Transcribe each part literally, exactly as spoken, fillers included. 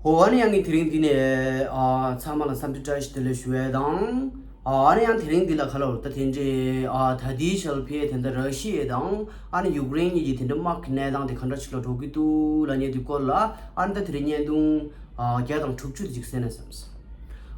ཨོ་ཨ་ནི་ཡང་ངས་དེ་རིང་འདི་ནས་ཨ་ཚང་མ་ལ་འཚམས་འདྲི་བཀྲ་ཤིས་བདེ་ལེགས་ཞུ་ཡས་དང་། ཨ་ཨ་ནི་ཡང་དེ་རིང་འདི་ལ་ག་ལ་བར་ད་དེ་འདྲའི་ཨ་ད་ལྟའི་ཞལ་ཕྱེ་དེ་འདྲ་ར་ཤི་ཡ་དང་ཨ་ནི་ཡུཀ་རེན་གཉིས་ཀྱི་དེ་འདྲ་དམག་གི་གནས་སྟངས་དེ་ག་འདྲ་ཞིག་ལ་འགྲོ་གི་འདུག་ལབ་མཁན་དེ་སྐོར་ལ་ཨ་ནི་ད་དེ་རིང་བརྙན་ཐུང་ཨ་བརྒྱ་དང་དྲུག་ཅུ་དེ་ཅིག་གསན་ན་བསམས།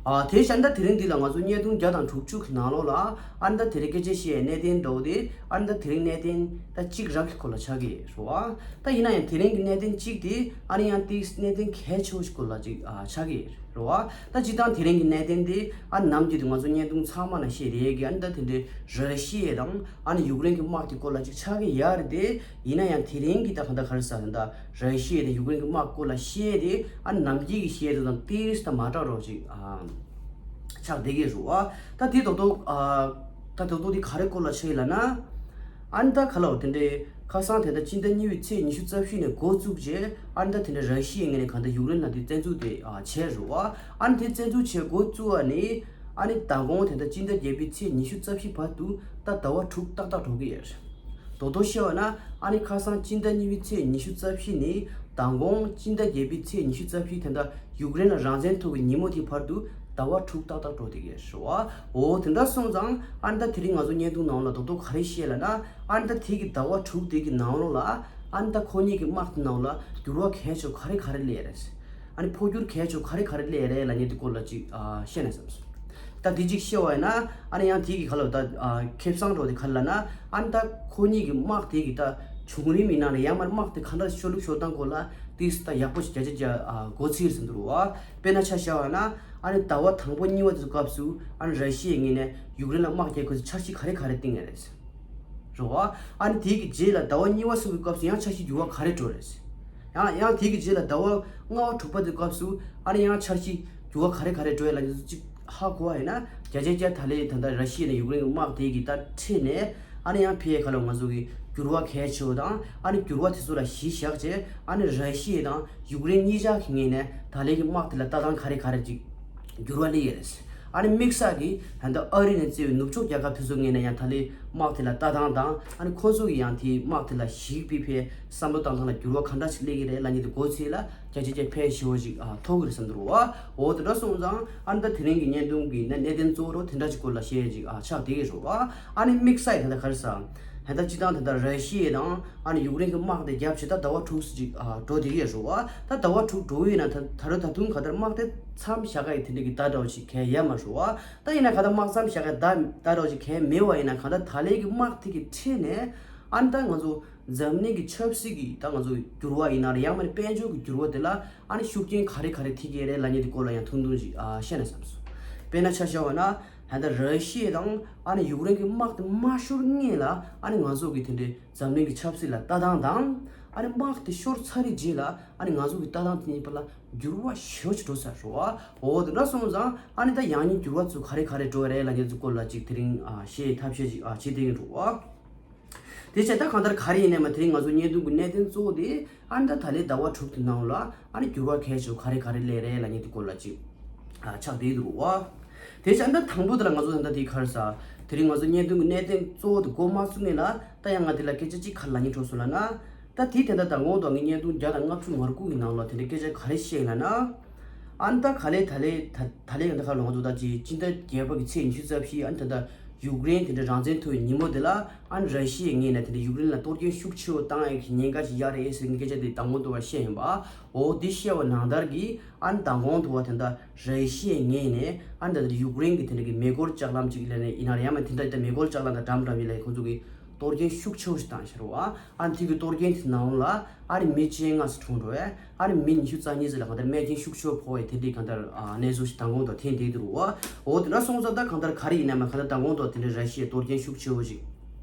ཨ་དེ་བཞིན་ད་དེ་རིང་འདི་ལ་ང་ཚོ་བརྙན་ཐུང་བརྒྱ་དང་དྲུག་ཅུ་གི་ནང་ལོགས་ལ་ཨ་ནི་ད་དེ་རིང་སྐད་ཆ་བཤད་ཡས་གནད་དོན་འདྲ་བོ་དེ་ཨ་ནི་ད་དེ་རིང་གནད་དོན་ད་གཅིག་རང་གི་སྐོར་ལ་ཆགས་ཀྱི་རེད་བ། ད་ཡིན་ན་ཡང་དེ་རིང་གི་གནད་དོན་གཅིག་དེ་ཨ་ནི་ཡང་ཏིས་གནད་དོན་གལ་ཆེ་བོ་ཞིག་སྐོར་ལ་ཅིག་ཨ་ཆགས་ཀྱི་རེད་བ། ད་སྤྱིར་བཏང་དེ་རིང་གི་གནད་དོན་དེ་ཨ་ནི་ནམ་རྒྱུན་དུ་ང་ཚོ་བརྙན་ཐུང་ཚང་མ་ནང་བཤད་རེད་གི་ཨ་ནི་ད་དེ་འདྲའི་ར་ཤི་ཡ་དང་ཨ་ནི་ཡུཀ་རེན་གྱི་དམག་དེ་སྐོར་ལ་ཅིག་ཆགས་ཀྱི་ཡོད་རེད་དེ། ཡིན་ན་ཡང་དེ་རིང་གི་ད་གང་ལྟར་ག་རེ་ཟེར་ན་ད་ར་ཤི་ཡ་དང་ཡུཀ་རེན་གྱི་དམག་སྐོར་ལ་བཤད་དེ་ཨ་ནི་ནམ་རྒྱུན་གྱི་བཤད་དེ་དང་ཏིས་ད་མ་འདྲ་རོགས་ཅིག་ཨ་ཆགས་བསྡད་ཀྱི་རེད་བ། ད་དེ་རྡོག་རྡོག་ཨ་ད་རྡོག་རྡོག་དེ་ག་རེ་སྐོར་ལ་ཆགས་ཡིན་ལབ་ན། ཨ་ནི་ད་ག་ལ་བ་དེ་འདྲའི་ཁ་སང་དེ་ད་སྤྱི་ཟླ་གཉིས་པའི་ཚེས་ཉི་ཤུ་རྩ་བཞི་ནས་འགོ་བཙུགས་རྗེས་ཨ་ནི་ད་དེ་འདྲའི་ར་ཤི་ཡའི་ངོས་ནས་གང་ལྟར་ཡུཀ་རེན་ལ་དེ་བཙན་འཛུལ་དེ་ཨ་བྱས་རེད་བ། ཨ་ནི་དེ་བཙན་འཛུལ་བྱས་འགོ་བཙུགས་པ་ནི་ཨ་ནི་མདང་དགོང་དེ་ད་སྤྱི་ཟླ་བརྒྱད་པའི་ཚེས་ཉི་ཤུ་རྩ་བཞི་བར་དུ་ད་ཟླ་བ་དྲུག་ཏག་ཏག་འགྲོ་གི་ཡོད་རེད། རྡོག་རྡོག་བཤད་པ་ན་ཨ་ནི་ཁ་སང་སྤྱི་ཟླ་གཉིས་པའི་ཚེས་ཉི་ཤུ་རྩ་བཞི་ནས་མདང་དགོང་སྤྱི་ཟླ་བརྒྱད་པའི་ཚེས་ཉི་ཤུ་རྩ་བཞི་དེ་འདྲ་ཡུཀ་རེན་ལ་རང་བཙན་ཐོབ་པའི་ཉིན་མོ་དེ་བར་དུ་ཟླ་བ་དྲུག་ཏག་ཏག་འགྲོ་བསྡད་ཀྱི་རེད་བ། འོ་དེ་འདྲ་སོང་ཙང་ཨ་ནི་ད་དེ་རིང་ང་ཚོ་བརྙན་ཐུང་ནང་ལ་རྡོག་རྡོག་ག་རེ་བཤད་ལབ་ན་ཨ་ནི་ད་དེ་གི་ཟླ་བ་དྲུག་དེ་གི་ནང་ལོགས་ལ་ཨ་ནི་ད་ཁོ་གཉིས་ཀྱི་དམག་དེ་ནང་ལ་འགྱུར་བ་གལ་ཆེ་ག་རེ་ག་རེ་སླེབས་རེད། ཨ་ནི་འཕོ་འགྱུར་གལ་ཆེ་ག་རེ་ག་རེ་སླེབས་རེད་ལབ་མཁན་དེ་སྐོར་ལ་ཅིག་ཨ་བཤད་ན་བསམ་སོང་། ད་དེ་ཅིག་བཤད་པ་ཡིན་ན་ཨ་ནི་ཡང་དེ་གི་ཁ་ལ་ད་ཨ་ཁེ་བཟང་འགྲོ་དེ་ག་རེ་ལབ་ན་ཨ་ནི་ད་ཁོ་གཉིས་ཀྱི་དམག་དེ་གི་ད་བྱུང་རིམ་ཡིན་ན་རེད་ཡང་མར་དམག་དེ་ག་འདྲ་ཤོར་ལུགས་ཤོར་སྟངས་སྐོར་ལ་ཏིས་ད་ཡག་པོ་ཞིག་བརྒྱ་ཆ་བརྒྱ་ཨ་མགོ་ཚོད་ཟིན་འདུག་རོ། དཔེར་ན་ཆ་བཞག་པ་ན་ཨ་ནི་ཟླ་བ་དང་པོ་གཉིས་པ་དེ་ཚོ་སྐབས་སུ་ཨ་ནི་ར་ཤི་ཡའི་ངོས་ནས་ཡུཀ་རེན་ལ་དམག་རྒྱག་དགོས་ཚེ་འཆར་གཞི་ག་རེ་ག་རེ་བཏིང་ཡོད་རེད། རེད་བ། ཨ་ནི་དེའི་གི་རྗེས་ལ་ཟླ་བ་གཉིས་པ་གསུམ་གྱི་སྐབས་སུ་ཡང་འཆར་གཞི་འགྱུར་བ་ག་རེ་འགྲོ་རེད། ཡང་ཡང་དེའི་གི་རྗེས་ལ་ཟླ་བ་ལྔ་པ་དྲུག་པ་དེའི་སྐབས་སུ་ཨ་ནི་ཡང་འཆར་གཞི་འགྱུར་བ་ག་རེ་ག་རེ་འགྲོ་ཡ་ལ་ཉི་ཚོ་གཅིག་ཧ་གོ་བ་ཡིན་ན་བརྒྱ་ཆ་བརྒྱ་ད་ལས་ད་ལྟ་ར་ཤི་ཡ་ནས་ཡུཀ་རེན་གྱི་དམག་དེའི་གི་ད་ཁྲིད་ནས་ཨ་ནི་ཡང་ཕེ་ཁ་ལ་ང་ཚོ་གི་འགྱུར་བ་གལ་ཆེ་བ་དང་ཨ་ནི་འགྱུར་བ་དེ་ཚོ་ལ་གཞི་བཞག་བྱས་ཨ་ནི་ར་ཤི་ཡ་དང་ཡུཀ་རེན་གཉིས་ཆ་གི་ངོས་ནས་ད་ལས་གི་དམག་དེ་ལ་ལྟ་སྟངས་ག་རེ་ག་རེ་ཅིག་འགྱུར་བ་སླེབས་ཡོད་རེད། ཨ་ནི་དམིགས་བསལ་གྱིས་ད་ལྟ་ཨ་རི་ནས་བརྩི་བའི་ནུབ་ཕྱོགས་རྒྱལ་ཁབ་དེ་ཚོ་ངོས་ནས་ཡང་ད་ལོའི་དམག་དེ་ལ་ལྟ་སྟངས་དང་ཨ་ནི་ཁོང་ཚོ་གིས་ཡང་དེའི་དམག་དེ་ལ་གཞིགས་པའི་ཕའི་བསམ་བློ་བཏང་སྟངས་ལ་འགྱུར་བ་ག་འདྲ་ཞིག་སླེབས་ཀྱི་རེད་ལབ་མཁན་དེ་མགོ་ཚོས་ལ་བརྒྱ་ཆ་བརྒྱ་ཕལ་ཆེ་བ་ཞིག་ཨ་ཐོབ་ཀྱི་རེད་བསམ་འདུག་རོ། འོ་དེ་འདྲ་སོང་ཙང་ཨ་ནི་ད་དེ་རིང་གི་བརྙན་ཐུང་གི་ནི་གནད་དོན་གཙོ་བོ་རོ་དེ་འདྲ་ཞིག་སྐོར་ལ་བཤད་ཅིག་ཨ་ཆགས་བསྡད་ཀྱི་རེད་རོ། ཨ་ནི་དམིགས་བསལ་ད་ལྟ་ག་རེ་ཟ། ད་ལྟ་སྤྱི་བཏང་ད་ལྟ་ར་ཤི་ཡ་དང་ཨ་ནི་ཡུཀ་རེན་གྱི་དམག་དེ་བརྒྱབ་བྱས་ད་ཟླ་བ་དྲུག་ཙམ་ཅིག་ཨ་འགྲོ་བསྡད་ཀྱི་ཡོད་རེད་བ། ད་ཟླ་བ་དྲུག་འགྲོ་ཡིན་ན་ད་ད་རུང་ད་དུང་ག་ལྟར་དམག་དེ་མཚམས་བཞག་ག་ཡི་དེ་འདྲ་གི་ཟླ་འདྲ་བོ་ཞིག་གང་ཡང་ཡོད་མ་རེད་བ། ད་ཡིན་ན་ག་ད་དམག་མཚམས་བཞག་ག་ཟླ་ཟླ་འདྲ་བོ་ཞིག་གང་ཡང་མེད་བ་ཡིན་ན་གང་ལྟར་ད་ལོའི་གི་དམག་དེ་གི་ཁྲིད་ནས་ཨ་ནི་ད་ང་ཚོ་འཛམ་གླིང་གི་ཆབ་སྲིད་ཀྱི་ད་ང་ཚོ་འགྱུར་བ་ཡིན་ན་རེད་ཡང་མིན་དཔལ་འབྱོར་གྱི་འགྱུར་བ་དེ་ལ་ཨ་ནི་ཤུགས་རྐྱེན་ག་རེ་ག་རེ་ཐེབས་ཀྱི་རེད་ལབ་མཁན་དེ་སྐོར་ལ་ཡང་ཐུང་ཐུང་ཅིག་ཨ་བཤད་ན་བསམ་སོང་། དཔེར་ན་ཆ་བཞག་པ་ན། ད་ལྟ་ར་ཤི་ཡ་དང་ཨ་ནི་ཡུཀ་རེན་གྱི་དམག་དེ་མ་ཤོར་སྔོན་ལ་ཨ་ནི་ང་ཚོ་གི་དེ་འདྲའི་འཛམ་གླིང་གི་ཆབ་སྲིད་ལ་ལྟ་སྟངས་དང་ཨ་ནི་དམག་དེ་ཤོར་ཚར་བའི་རྗེས་ལ་ཨ་ནི་ང་ཚོ་གི་ལྟ་སྟངས་དེ་གཉིས་བར་ལ་འགྱུར་བ་ཞེ་པོ་ཅིག་འགྲོ་ཚར་རེད་བ། འོ་དེ་འདྲ་སོང་ཙང་ཨ་ནི་ད་ཡང་སྙིང་འགྱུར་བ་ཚོ་ག་རེ་ག་རེ་འགྲོ་རེད་ལབ་མཁན་ཚོ་སྐོར་ལ་ཅིག་དེ་རིང་ཨ་བཤད་ཐབས་ཤེས་ཅིག་ཨ་བྱེད་བསྡད་ཀྱི་འདུག་བ། དེ་བྱས་ད་གང་ལྟར་ག་རེ་ཡིན་ནའི་མ་དེ་རིང་ང་ཚོ་བརྙན་ཐུང་གི་གནད་དོན་གཙོ་བོ་དེ་ཨ་ནི་ད་ད་ལོའི་ཟླ་བ་དྲུག་གི་ནང་ལ་ཨ་ནི་འགྱུར་བ་གལ་ཆེ་བ་ག་རེ་ག་རེ་སླེབས་རེད་ལབ་མཁན་དེ་སྐོར་ལ་ཅིག་ཨ་ཆགས་བསྡད་འདུག་བ། དེ་བྱས་ད་དང་པོ་དེ་ལ་ང་ཚོ་ད་ལྟ་དེ་ག་རེ་ཟ། དེ་རིང་ང་ཚོ་བརྙན་ཐུང་གི་གནད་དོན་གཙོ་བོ་དེ་འགོ་མ་ཚུགས་སྔོན་ལ་ད་ཡང་ང་དེ་ལ་སྐད་ཆ་གཅིག་ག་རེ་ལབ་སྙིང་བྲོ་སོང་ལབ་ན། ད་དེ་དེ་འདྲ་མདང་དགོང་དང་ངའི་བརྙན་ཐུང་བརྒྱ་དང་ལྔ་བཅུ་ང་དགུ་གི་ནང་ལ་དེ་འདྲའི་སྐད་ཆ་ག་རེ་བཤད་ལབ་ན། ཨ་ནི་ད་ག་ལེ་ད་ལེ་ད་ད་ལེ་ཡང་ད་ག་ལོ་ང་ཚོ་ད་ཅི་སྤྱི་ཟླ་བརྒྱད་པ་གི་ཚེས་ཉི་ཤུ་རྩ་བཞི་ཨ་ནི་ད་ད་ཡུཀ་རེན་དེ་འདྲ་རང་བཙན་ཐོབ་པའི་ཉིན་མོ་དེ་ལ་ཨ་ནི་ར་ཤི་ཡའི་ངོས་ནས་དེ་འདྲ་ཡུཀ་རེན་ལ་གཏོར་སྐྱོན་ཤུགས་ཆེ་བོ་བཏང་ཡག་གི་ཉེན་ཁ་ཞིག་ཡོད་རེད་ཟེར་ནས་སྐད་ཆ་དེ་དང་པོ་དུ་བ་བཤད་ཡིན་པ། འོ་དེ་བཤད་པ་ནང་ལྟར་གྱི་ཨ་ནི་མདང་དགོང་དུ་བ་དེ་འདྲ་ར་ཤི་ཡའི་ངོས་ནས་ཨ་ནི་ད་ད་ཡུཀ་རེན་གྱི་དེ་འདྲ་གི་མེ་འཁོར་ལྕགས་ལམ་ཅིག་ལ་ནས་ཡིན་ན་ཡང་མ་དེ་འདྲ་ད་མེ་འཁོར་ལྕགས་ལམ་དང་འགྲམ་འགྲམ་ཡིན་ལ་ཁོང་ཚོ་གི་གཏོར་སྐྱོན་ཤུགས་ཆེ་བོ་ཞིག་བཏང་ཤར་བ། ཨ་ནི་དེ་གི་གཏོར་སྐྱོན་དེ་ནང་ལ་ཨ་ནི་མི་བཅོ་ལྔ་ཙམ་གྲོངས་འགྲོ་བས། ཨ་ནི་མི་ཉི་ཤུ་རྩ་གཉིས་ཙམ་ལ་གང་ལྟར་རྨས་སྐྱོན་ཤུགས་ཆེ་བོ་ཕོག་པའི་དེ་འདྲའི་གང་ལྟར་ཨ་གནས་ཚུལ་ཞིག་མདང་དགོང་དུ་ཐོན་བསྡད་འདུག་རོ། འོ་དེ་འདྲ་སོང་ཙང་ད་གང་ལྟར་ག་རེ་ཡིན་ན་མ་གང་ལྟར་མདང་དགོང་དུ་དེ་འདྲའི་ར་ཤི་ཡའི་གཏོར་སྐྱོན་ཤུགས་ཆེ་བོ་ཞིག་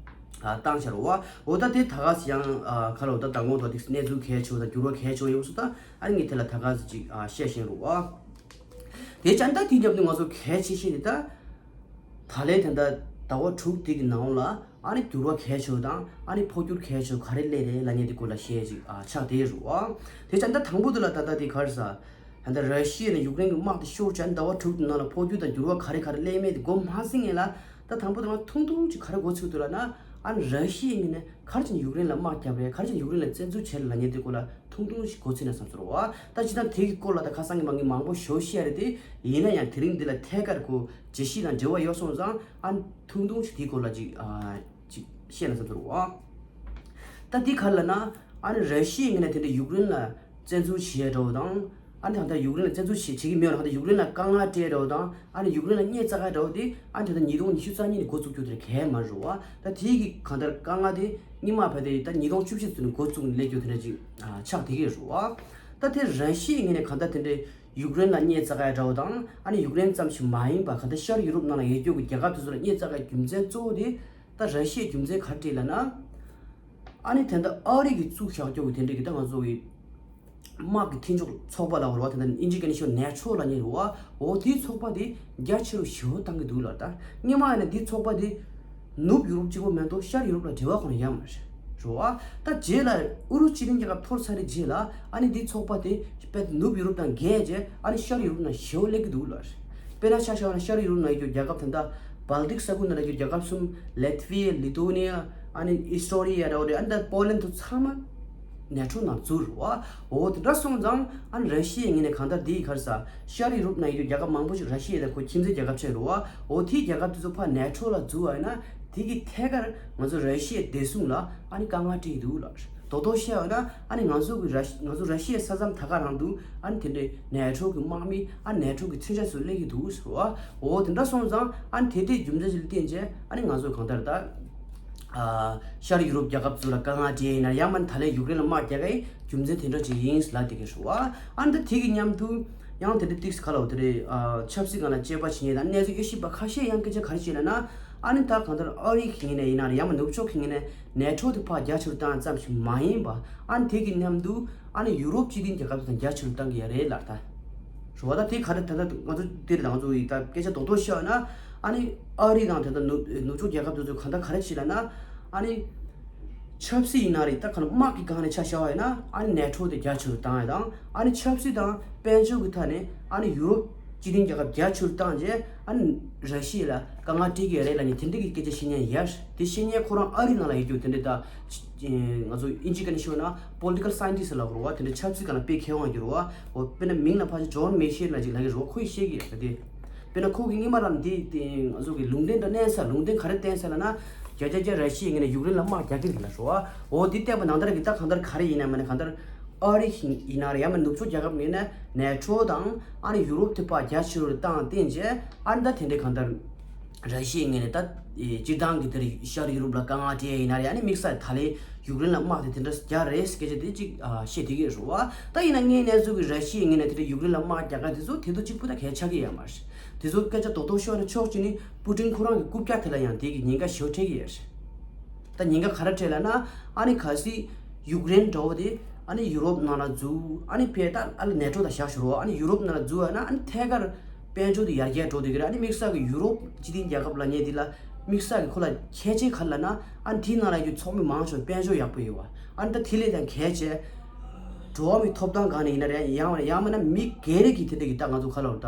ཨ་བཏང་ཤར་བ། འོ་ད་དེ་ད་ག་སེ་ཡང་ཨ་ག་ལ་འོ་ད་མདང་དགོང་དུ་དེ་གནས་ཚུལ་གལ་ཆེ་བོ་དང་འགྱུར་བ་གལ་ཆེ་བོ་ཡོང་སོང་ད་ཨ་ནི་ངས་དེ་ལ་ད་ག་སེ་ཅིག་ཨ་བཤད་བཞིན་རོ། དེ་ཅན་ད་དེ་རྒྱབ་ཏུ་ང་ཚོ་གལ་ཆེ་ཤོས་དེ་ད། ད་ལན་དེ་འདྲ་ཟླ་བ་དྲུག་དེ་གི་ནང་ལ་ཨ་ནི་འགྱུར་བ་གལ་ཆེ་བ་དང་ཨ་ནི་འཕོ་འགྱུར་གལ་ཆེ་བ་ག་རེ་སླེབས་རེད་ལབ་མཁན་དེ་སྐོར་ལ་བཤད་ཅིག་ཨ་ཆགས་བསྡད་རེད་བ། དེ་ཅན་ད་དང་པོ་དེ་ལ་ད་ལྟ་དེ་ག་རེ་ཟ། ད་ལྟ་ར་ཤི་ཡ་ནས་ཡུཀ་རེན་གྱི་དམག་དེ་ཤོར་བྱས་ཟླ་བ་དྲུག་གི་ནང་ལ་འཕོ་འགྱུར་དང་འགྱུར་བ་ག་རེ་ག་རེ་སླེབས་མེད་དེ་མགོ་མ་ཚོས་སྔོན་ལ་ད་དང་པོ་དེ་ལ་ཐུང་ཐུང་ཅིག་ག་རེ་མགོ་ཚོས་འདུག་ལབ་ན། ཨ་ནི་ར་ཤི་ཡའི་ངོས་ནས་ག་རེ་བྱས་ནས་ཡུཀ་རེན་ལ་དམག་བརྒྱབ་རེད། ག་རེ་བྱས་ནས་ཡུཀ་རེན་ལ་བཙན་འཛུལ་བྱས་ལབ་མཁན་དེ་སྐོར་ལ་ཐུང་ཐུང་ཞིག་མགོ་ཚོས་ན་བསམ་སོང་རེད་བ། ད་སྤྱིར་བཏང་དེ་གི་སྐོར་ལ་ད་ཁ་སང་གི་མ་གི་མང་པོ་ཞེ་པོ་བཤད་རེད་དེ། ཡིན་ན་ཡང་དེ་རིང་འདི་ལ་ཐད་ཀར་གོ་བརྗོད་གཞི་དང་འབྲེལ་བ་ཡོད་སོང་ཙང་ཨ་ནི་ཐུང་ཐུང་ཞིག་དེའི་སྐོར་ལ་ཅིག་ཨ་ཅིག་བཤད་ན་བསམ་སོང་རེད་བ། ད་འདི་ག་རེ་ལབ་ན། ཨ་ནི་ར་ཤི་ཡའི་ངོས་ནས་དེ་འདྲ་ཡུཀ་རེན་ལ་བཙན་འཛུལ་བྱས་འདྲ་བོ་དང་། ཨ་ནི་ད་ལྟ་ཡུཀ་རེན་ལ་བཙན་འཛུལ་བྱེད་བྱེད་ཀྱི་མེད་པ་དང་། ད་ལྟ་ཡུཀ་རེན་ལ་དཀའ་ངལ་སྤྲད་འདྲ་བོ་དང་། ཨ་ནི་ཡུཀ་རེན་ལ་བརྙས་བཅག་ག་འདྲ་བོ་དེ་ཨ་ནི་ད་ལྟ་ཉིས་སྟོང་ཉི་ཤུ་རྩ་གཉིས་ནས་འགོ་བཙུགས་རྒྱུ་དེ་གལ་མ་རེད་བ། ད་དེའི་གི་གང་ལྟར་དཀའ་ངལ་དེ་སྔོན་མ་བར་དེ་ད་ཉིས་སྟོང་བཅུ་བཞི་ཚུན་འགོ་བཙུགས་ནས་སླེབས་རྒྱུ་དེ་འདྲ་ཅིག་ཨ་ཆགས་བསྡད་ཀྱི་རེད་བ། ད་དེ་ར་ཤི་ཡའི་ངོས་ནས་གང་ལྟར་དེ་འདྲའི་ཡུཀ་རེན་ལ་བརྙས་བཅག་ག་འདྲ་བོ་དང་། ཨ་ནི་ཡུཀ་རེན་ཙམ་ཞིག་མ་ཡིན་པ་གང་ལྟར་ཤར་ཡུ་རོབ་ནང་ལ་ཡོད་རྒྱུ་གི་རྒྱལ་ཁབ་དེ་ཚོ་ལ་བརྙས་བཅག་གི་རྒྱུ་མཚན་གཙོ་བོ་དེ། ད་ར་ཤི་ཡའི་རྒྱུ་མཚན་ག་རེ་རེད་ལབ་ན། ཨ་ནི་དེ་འདྲ་ཨ་རི་གིས་བཙུགས་བཞག་རྒྱུ་གི་དེ་འདྲ་གི་ད་ང་ཚོ་གི་དམག་གི་མཐུན་ཕྱོགས་ཚོགས་པ་ལབ་དགོས་རེད་བ། དེ་འདྲ་ཨིན་ཇི་སྐད་ནས་ཤོད་ན་ཏོ་ལབ་མཁན་རེད་བ། འོ་དེའི་ཚོགས་པ་དེ་རྒྱ་ཆེ་རུ་ཞེ་པོ་བཏང་གི་འདུག་ལབ། ད་སྔོན་མ་ཡིན་ན་དེའི་ཚོགས་པ་དེ་ནུབ་ཡུ་རོབ་གཅིག་པོ་མ་གཏོགས་ཤར་ཡུ་རོབ་ལ་འབྲེལ་བ་ཁོ་ན་ཡོད་མ་རེད་རེད་བ། ད་རྗེས་ལ་ཨུ་རུ་སྤྱི་མཐུན་རྒྱལ་ཁབ་འཐོར་ཚར་རེད། རྗེས་ལ་ཨ་ནི་དེའི་ཚོགས་པ་དེ་དཔེ་ནུབ་ཡུ་རོབ་དང་བརྒལ་རྗེས་ཨ་ནི་ཤར་ཡུ་རོབ་ནང་ཞེ་པོ་སླེབས་ཀྱི་འདུག་ལབ། དཔེར་ན་ཆ་བཞག་ན་ཤར་ཡུ་རོབ་ནང་ཡོད་རྒྱུ་རྒྱལ་ཁབ་དེ་འདྲ་བལ་ཏིག་ས་ཁུལ་ནང་ལ་ཡོད་རྒྱལ་ཁབ་གསུམ། ལེ་ཐི་ཝི་ཡ། ལི་ཐུ་ཝེ་ནི་ཡ། ཨ་ནི་ཨི་སི་ཊོ་རི་ཡ་འདྲ་བོ་རེད། ཨ་ནི་ད་པོ་ལན་དུ་ཚང་མ་ན་ཏོ་ནང་འཛུལ་རེད་བ། འོ་དེ་འདྲ་སོང་ཙང་ཨ་ནི་ར་ཤི་ཡའི་ངོས་ནས་གང་ལྟར་དེའི་ག་རེ་ཟ། ཤར་ཡུ་རོབ་ནང་ཡོད་རྒྱུ་རྒྱལ་ཁབ་མང་པོ་ཞིག་ར་ཤི་ཡ་དང་ཁོ་ཁྱིམ་མཚེས་རྒྱལ་ཁབ་ཆགས་རེད་བ། འོ་དེའི་རྒྱལ་ཁབ་དེ་ཚོ་ཕར་ན་ཏོ་ལ་འཛུལ་བ་ཡིན་ན་དེ་གི་ཐད་ཀར་ང་ཚོ་ར་ཤི་ཡའི་བདེ་སྲུང་ལ་ཨ་ནི་དཀའ་ངལ་སྤྲད་ཀྱི་འདུག་ལབ། རྡོག་རྡོག་བཤད་ཡོད་ན་ཨ་ནི་ང་ཚོ་གི་ར་ཤི་ང་ཚོ་ར་ཤི་ཡའི་ས་མཚམས་ད་ག་རང་དུ་ཨ་ནི་དེ་འདྲའི་ན་ཏོ་གི་དམག་མི་ཨ་ནི་ན་ཏོ་གི་མཚོན་ཆ་ཚོ་སླེབས་ཀྱི་འདུག་ཟེར་བ། འོ་དེ་འདྲ་སོང་ཙང་ཨ་ནི་དེ་འདྲའི་རྒྱུ་མཚན་ཞིག་ལ་བརྟེན་བྱས་ཨ་ནི་ང་ཚོ་གང་ལྟར་ད་ཨ་ཤར་ཡུ་རོབ་རྒྱལ་ཁབ་ཚོ་ལ་དཀའ་ངལ་སྤྲད་ཡིན་ན་ཡང་མིན་ད་ལན་ཡུཀ་རེན་ལ་དམག་རྒྱག་གི་རྒྱུ་མཚན་དེ་འདྲ་ཅིག་ཡིན་ལབ་བསྡད་ཀྱི་རེད་བ། ཨ་ནི་ད་དེ་གི་མཉམ་དུ་ཡང་དེ་འདྲའི་ཏིག་ཁ་ལོ་དེ་རེད། ཨ་ཆབ་སྲིད་སྒང་ལ་དཔྱད་པ་བྱེད་མཁན་དང་གནས་ཚུལ་དབྱེ་ཞིབ་པ་ཁ་ཤས་ཡང་སྐད་ཆ་ག་རེ་བཤད་ལབ་ན། ཨ་ནི་ད་གང་ལྟར་ཨ་རི་གི་ངོས་ནས་ཡིན་ན་རེད། ཡང་མིན་ནུབ་ཕྱོགས་ཀྱི་ངོས་ནས་ན་ཏོ་དེ་ཕར་རྒྱ་ཆེ་རུ་བཏང་ཙམ་ཞིག་མ་ཡིན་པ། ཨ་ནི་དེ་གི་མཉམ་དུ་ཨ་ནི་ཡུ་རོབ་སྤྱི་མཐུན་རྒྱལ་ཁབ་དང་རྒྱ་ཆེ་རུ་བཏང་གི་ཡོད་རེད་ལབ། ད་རེད་བ། ད་དེ་ག་རེ་ད་ད་ང་ཚོ་འདིར་ད་ང་ཚོ་ཡི་ད་སྐད་ཆ་རྡོག་རྡོག་བཤད་ན། ཨ་ནི་ཨ་རི་དང་དེ་ད་ནུབ་ནུབ་ཕྱོགས་རྒྱལ་ཁབ་དེ་ཚོ་གང་ལྟར་ག་རེ་བྱེད་ལབ་ན། ཨ་ནི་ཆབ་སྲིད་ཡིན་ན་རེད། ད་ག་ན་དམག་གི་སྒང་ནས་ཆ་བཞག་པ་ཡིན་ན་ཨ་ནི་ན་ཏོ་དེ་རྒྱ་ཆེ་རུ་བཏང་ཡ་དང་། ཨ་ནི་ཆབ་སྲིད་དང་དཔལ་འབྱོར་གྱི་ཐད་ནས་ཨ་ནི་ཡུ་རོབ་སྤྱི་མཐུན་རྒྱལ་ཁབ་རྒྱ་ཆེ་རུ་བཏང་རྗེས་ཨ་ནི་ར་ཤི་ཡ་ལ་དཀའ་ངལ་སྤྲད་ཀྱི་ཡོད་རེད་ལབ་ནས་དེ་འདྲ་གི་སྐད་ཆ་བཤད་མཁན་ཡོད་རེད། དེ་བཤད་མཁན་ཁོ་རང་ཨ་རི་ནང་ལ་ཡོད་རྒྱུ་དེ་འདྲ་ད། ང་ཚོ་ཨིན་ཇི་སྐད་ནས་ཤོད་ན་political scientist ལབ་དགོས་རེད་བ། དེ་འདྲ་ཆབ་སྲིད་སྒང་ལ་དཔེ་མཁས་དབང་ཡོད་རེད་བ། འོ་དཔེར་ན་མིང་ལ་ཕལ་ཆེར་ཇོན་མེ་ཤེར་ལབ་ཅིག་ལབ་ཀྱི་རེད་བ། ཁོ་ཡིས་བཤད་ཀྱི་ཡོད་རེད་དེ། དཔེར་ན་ཁོ་གིས་སྔོན་མ་རང་འདི་དེ་ང་ཚོ་གི་ལུང་བསྟན་འདྲ་བསྟན་ས། ལུང་བསྟན་ག་རེ་བསྟན་ས་ལབ་ན། བརྒྱ་ཆ་བརྒྱ་ར་ཤི་ཡའི་ངོས་ནས་ཡུཀ་རེན་ལ་དམག་རྒྱག་གི་རེད་ལབ་རེད་བ། འོ་དེ་བལྟས་པ་ནང་ལྟར་གི་ད་གང་ལྟར་ག་རེ་ཡིན་ན་མིན་ན་གང་ལྟར་ཨ་རི་ཡིན་ན་རེད། ཡང་མིན་ནུབ་ཕྱོགས་རྒྱལ་ཁབ་ངོས་ནས་ན་ཏོ་དང་ཨ་ནི་ཡུ་རོབ་དེ་ཕར་རྒྱ་ཆེ་རུ་བཏང་བསྟན་རྗེས་ཨ་ནི་ད་དེ་འདྲའི་གང་ལྟར། ར་ཤི་ཡའི་ངོས་ནས་ད་སྤྱིར་བཏང་གི་དེར་ཤར་ཡུ་རོབ་ལ་དཀའ་ངལ་སྤྲད་ཡིན་ན་རེད། ཨ་ནི་དམིགས་བསལ་ད་ལན་ཡུཀ་རེན་ལ་དམག་དེ་དེ་འདྲ་རྒྱག་རེད་སྐད་ཆ་དེ་གཅིག་བཤད་བསྡད་ཀྱི་རེད་བ། ད་ཡིན་ན་དངོས་གནས་ཚུལ་གྱི་ར་ཤི་ཡའི་ངོས་ནས་དེ་འདྲ་ཡུཀ་རེན་ལ་དམག་རྒྱག་མཁན་དེ་ཚོ་དེ་ཚོ་གཅིག་པུ་ད་གལ་ཆགས་ཀྱི་ཡོད་མ་རེད། དེ་ཚོ་སྐད་ཆ་རྡོག་རྡོག་ཤོད་ན་ཕྱོགས་གཅིག་ནས་པུ་ཏིན་ཁོ་རང་གི་རྐུབ་བཀྱག་དེ་ལ་ཡང་དེ་གི་ཉེན་ཁ་ཞེ་པོ་འཕྲད་ཀྱི་ཡོད་རེད། ད་ཉེན་ཁ་ག་རེ་འཕྲད་ལབ་ན། ཨ་ནི་གལ་སྲིད་ཡུཀ་རེན་འདྲ་བོ་དེ་ཨ་ནི་ཡུ་རོབ་ནང་ལ་འཛུལ། ཨ་ནི་ཕར་ད་ཨ་ལ་ན་ཏོ་དང་བཞག་ཞོར་བ། ཨ་ནི་ཡུ་རོབ་ནང་ལ་འཛུལ་བ་ན་ཨ་ནི་ཐད་ཀར་དཔལ་འབྱོར་དེ་ཡར་རྒྱས་འགྲོ་བསྡད་ཀྱི་རེད། ཨ་ནི་དམིགས་བསལ་གྱི་ཡུ་རོབ་སྤྱི་མཐུན་རྒྱལ་ཁབ་ལབ་མཁན་དེ་ལ་དམིགས་བསལ་གྱི་ཁོ་ལ་ཁྱད་ཆོས་ག་རེ་ལབ་ན། ཨ་ནི་དེའི་ནང་ལ་ཡོད་ཚོགས་མི་མང་ཤོས་དཔལ་འབྱོར་ཡག་པོ་ཡོད་བ། ཨ་ནི་ད་དེ་ལས་ཀྱང་གལ་ཆེ། འགྲོ་བ་མིའི་ཐོབ་ཐང་སྒང་ནས་ཡིན་ན་རེད། ཡང་ཡང་མིན་ན་མི་སྒེར་གྱི་དེ་འདྲ་གི་ད་ང་ཚོ་ག་ལབ་ད།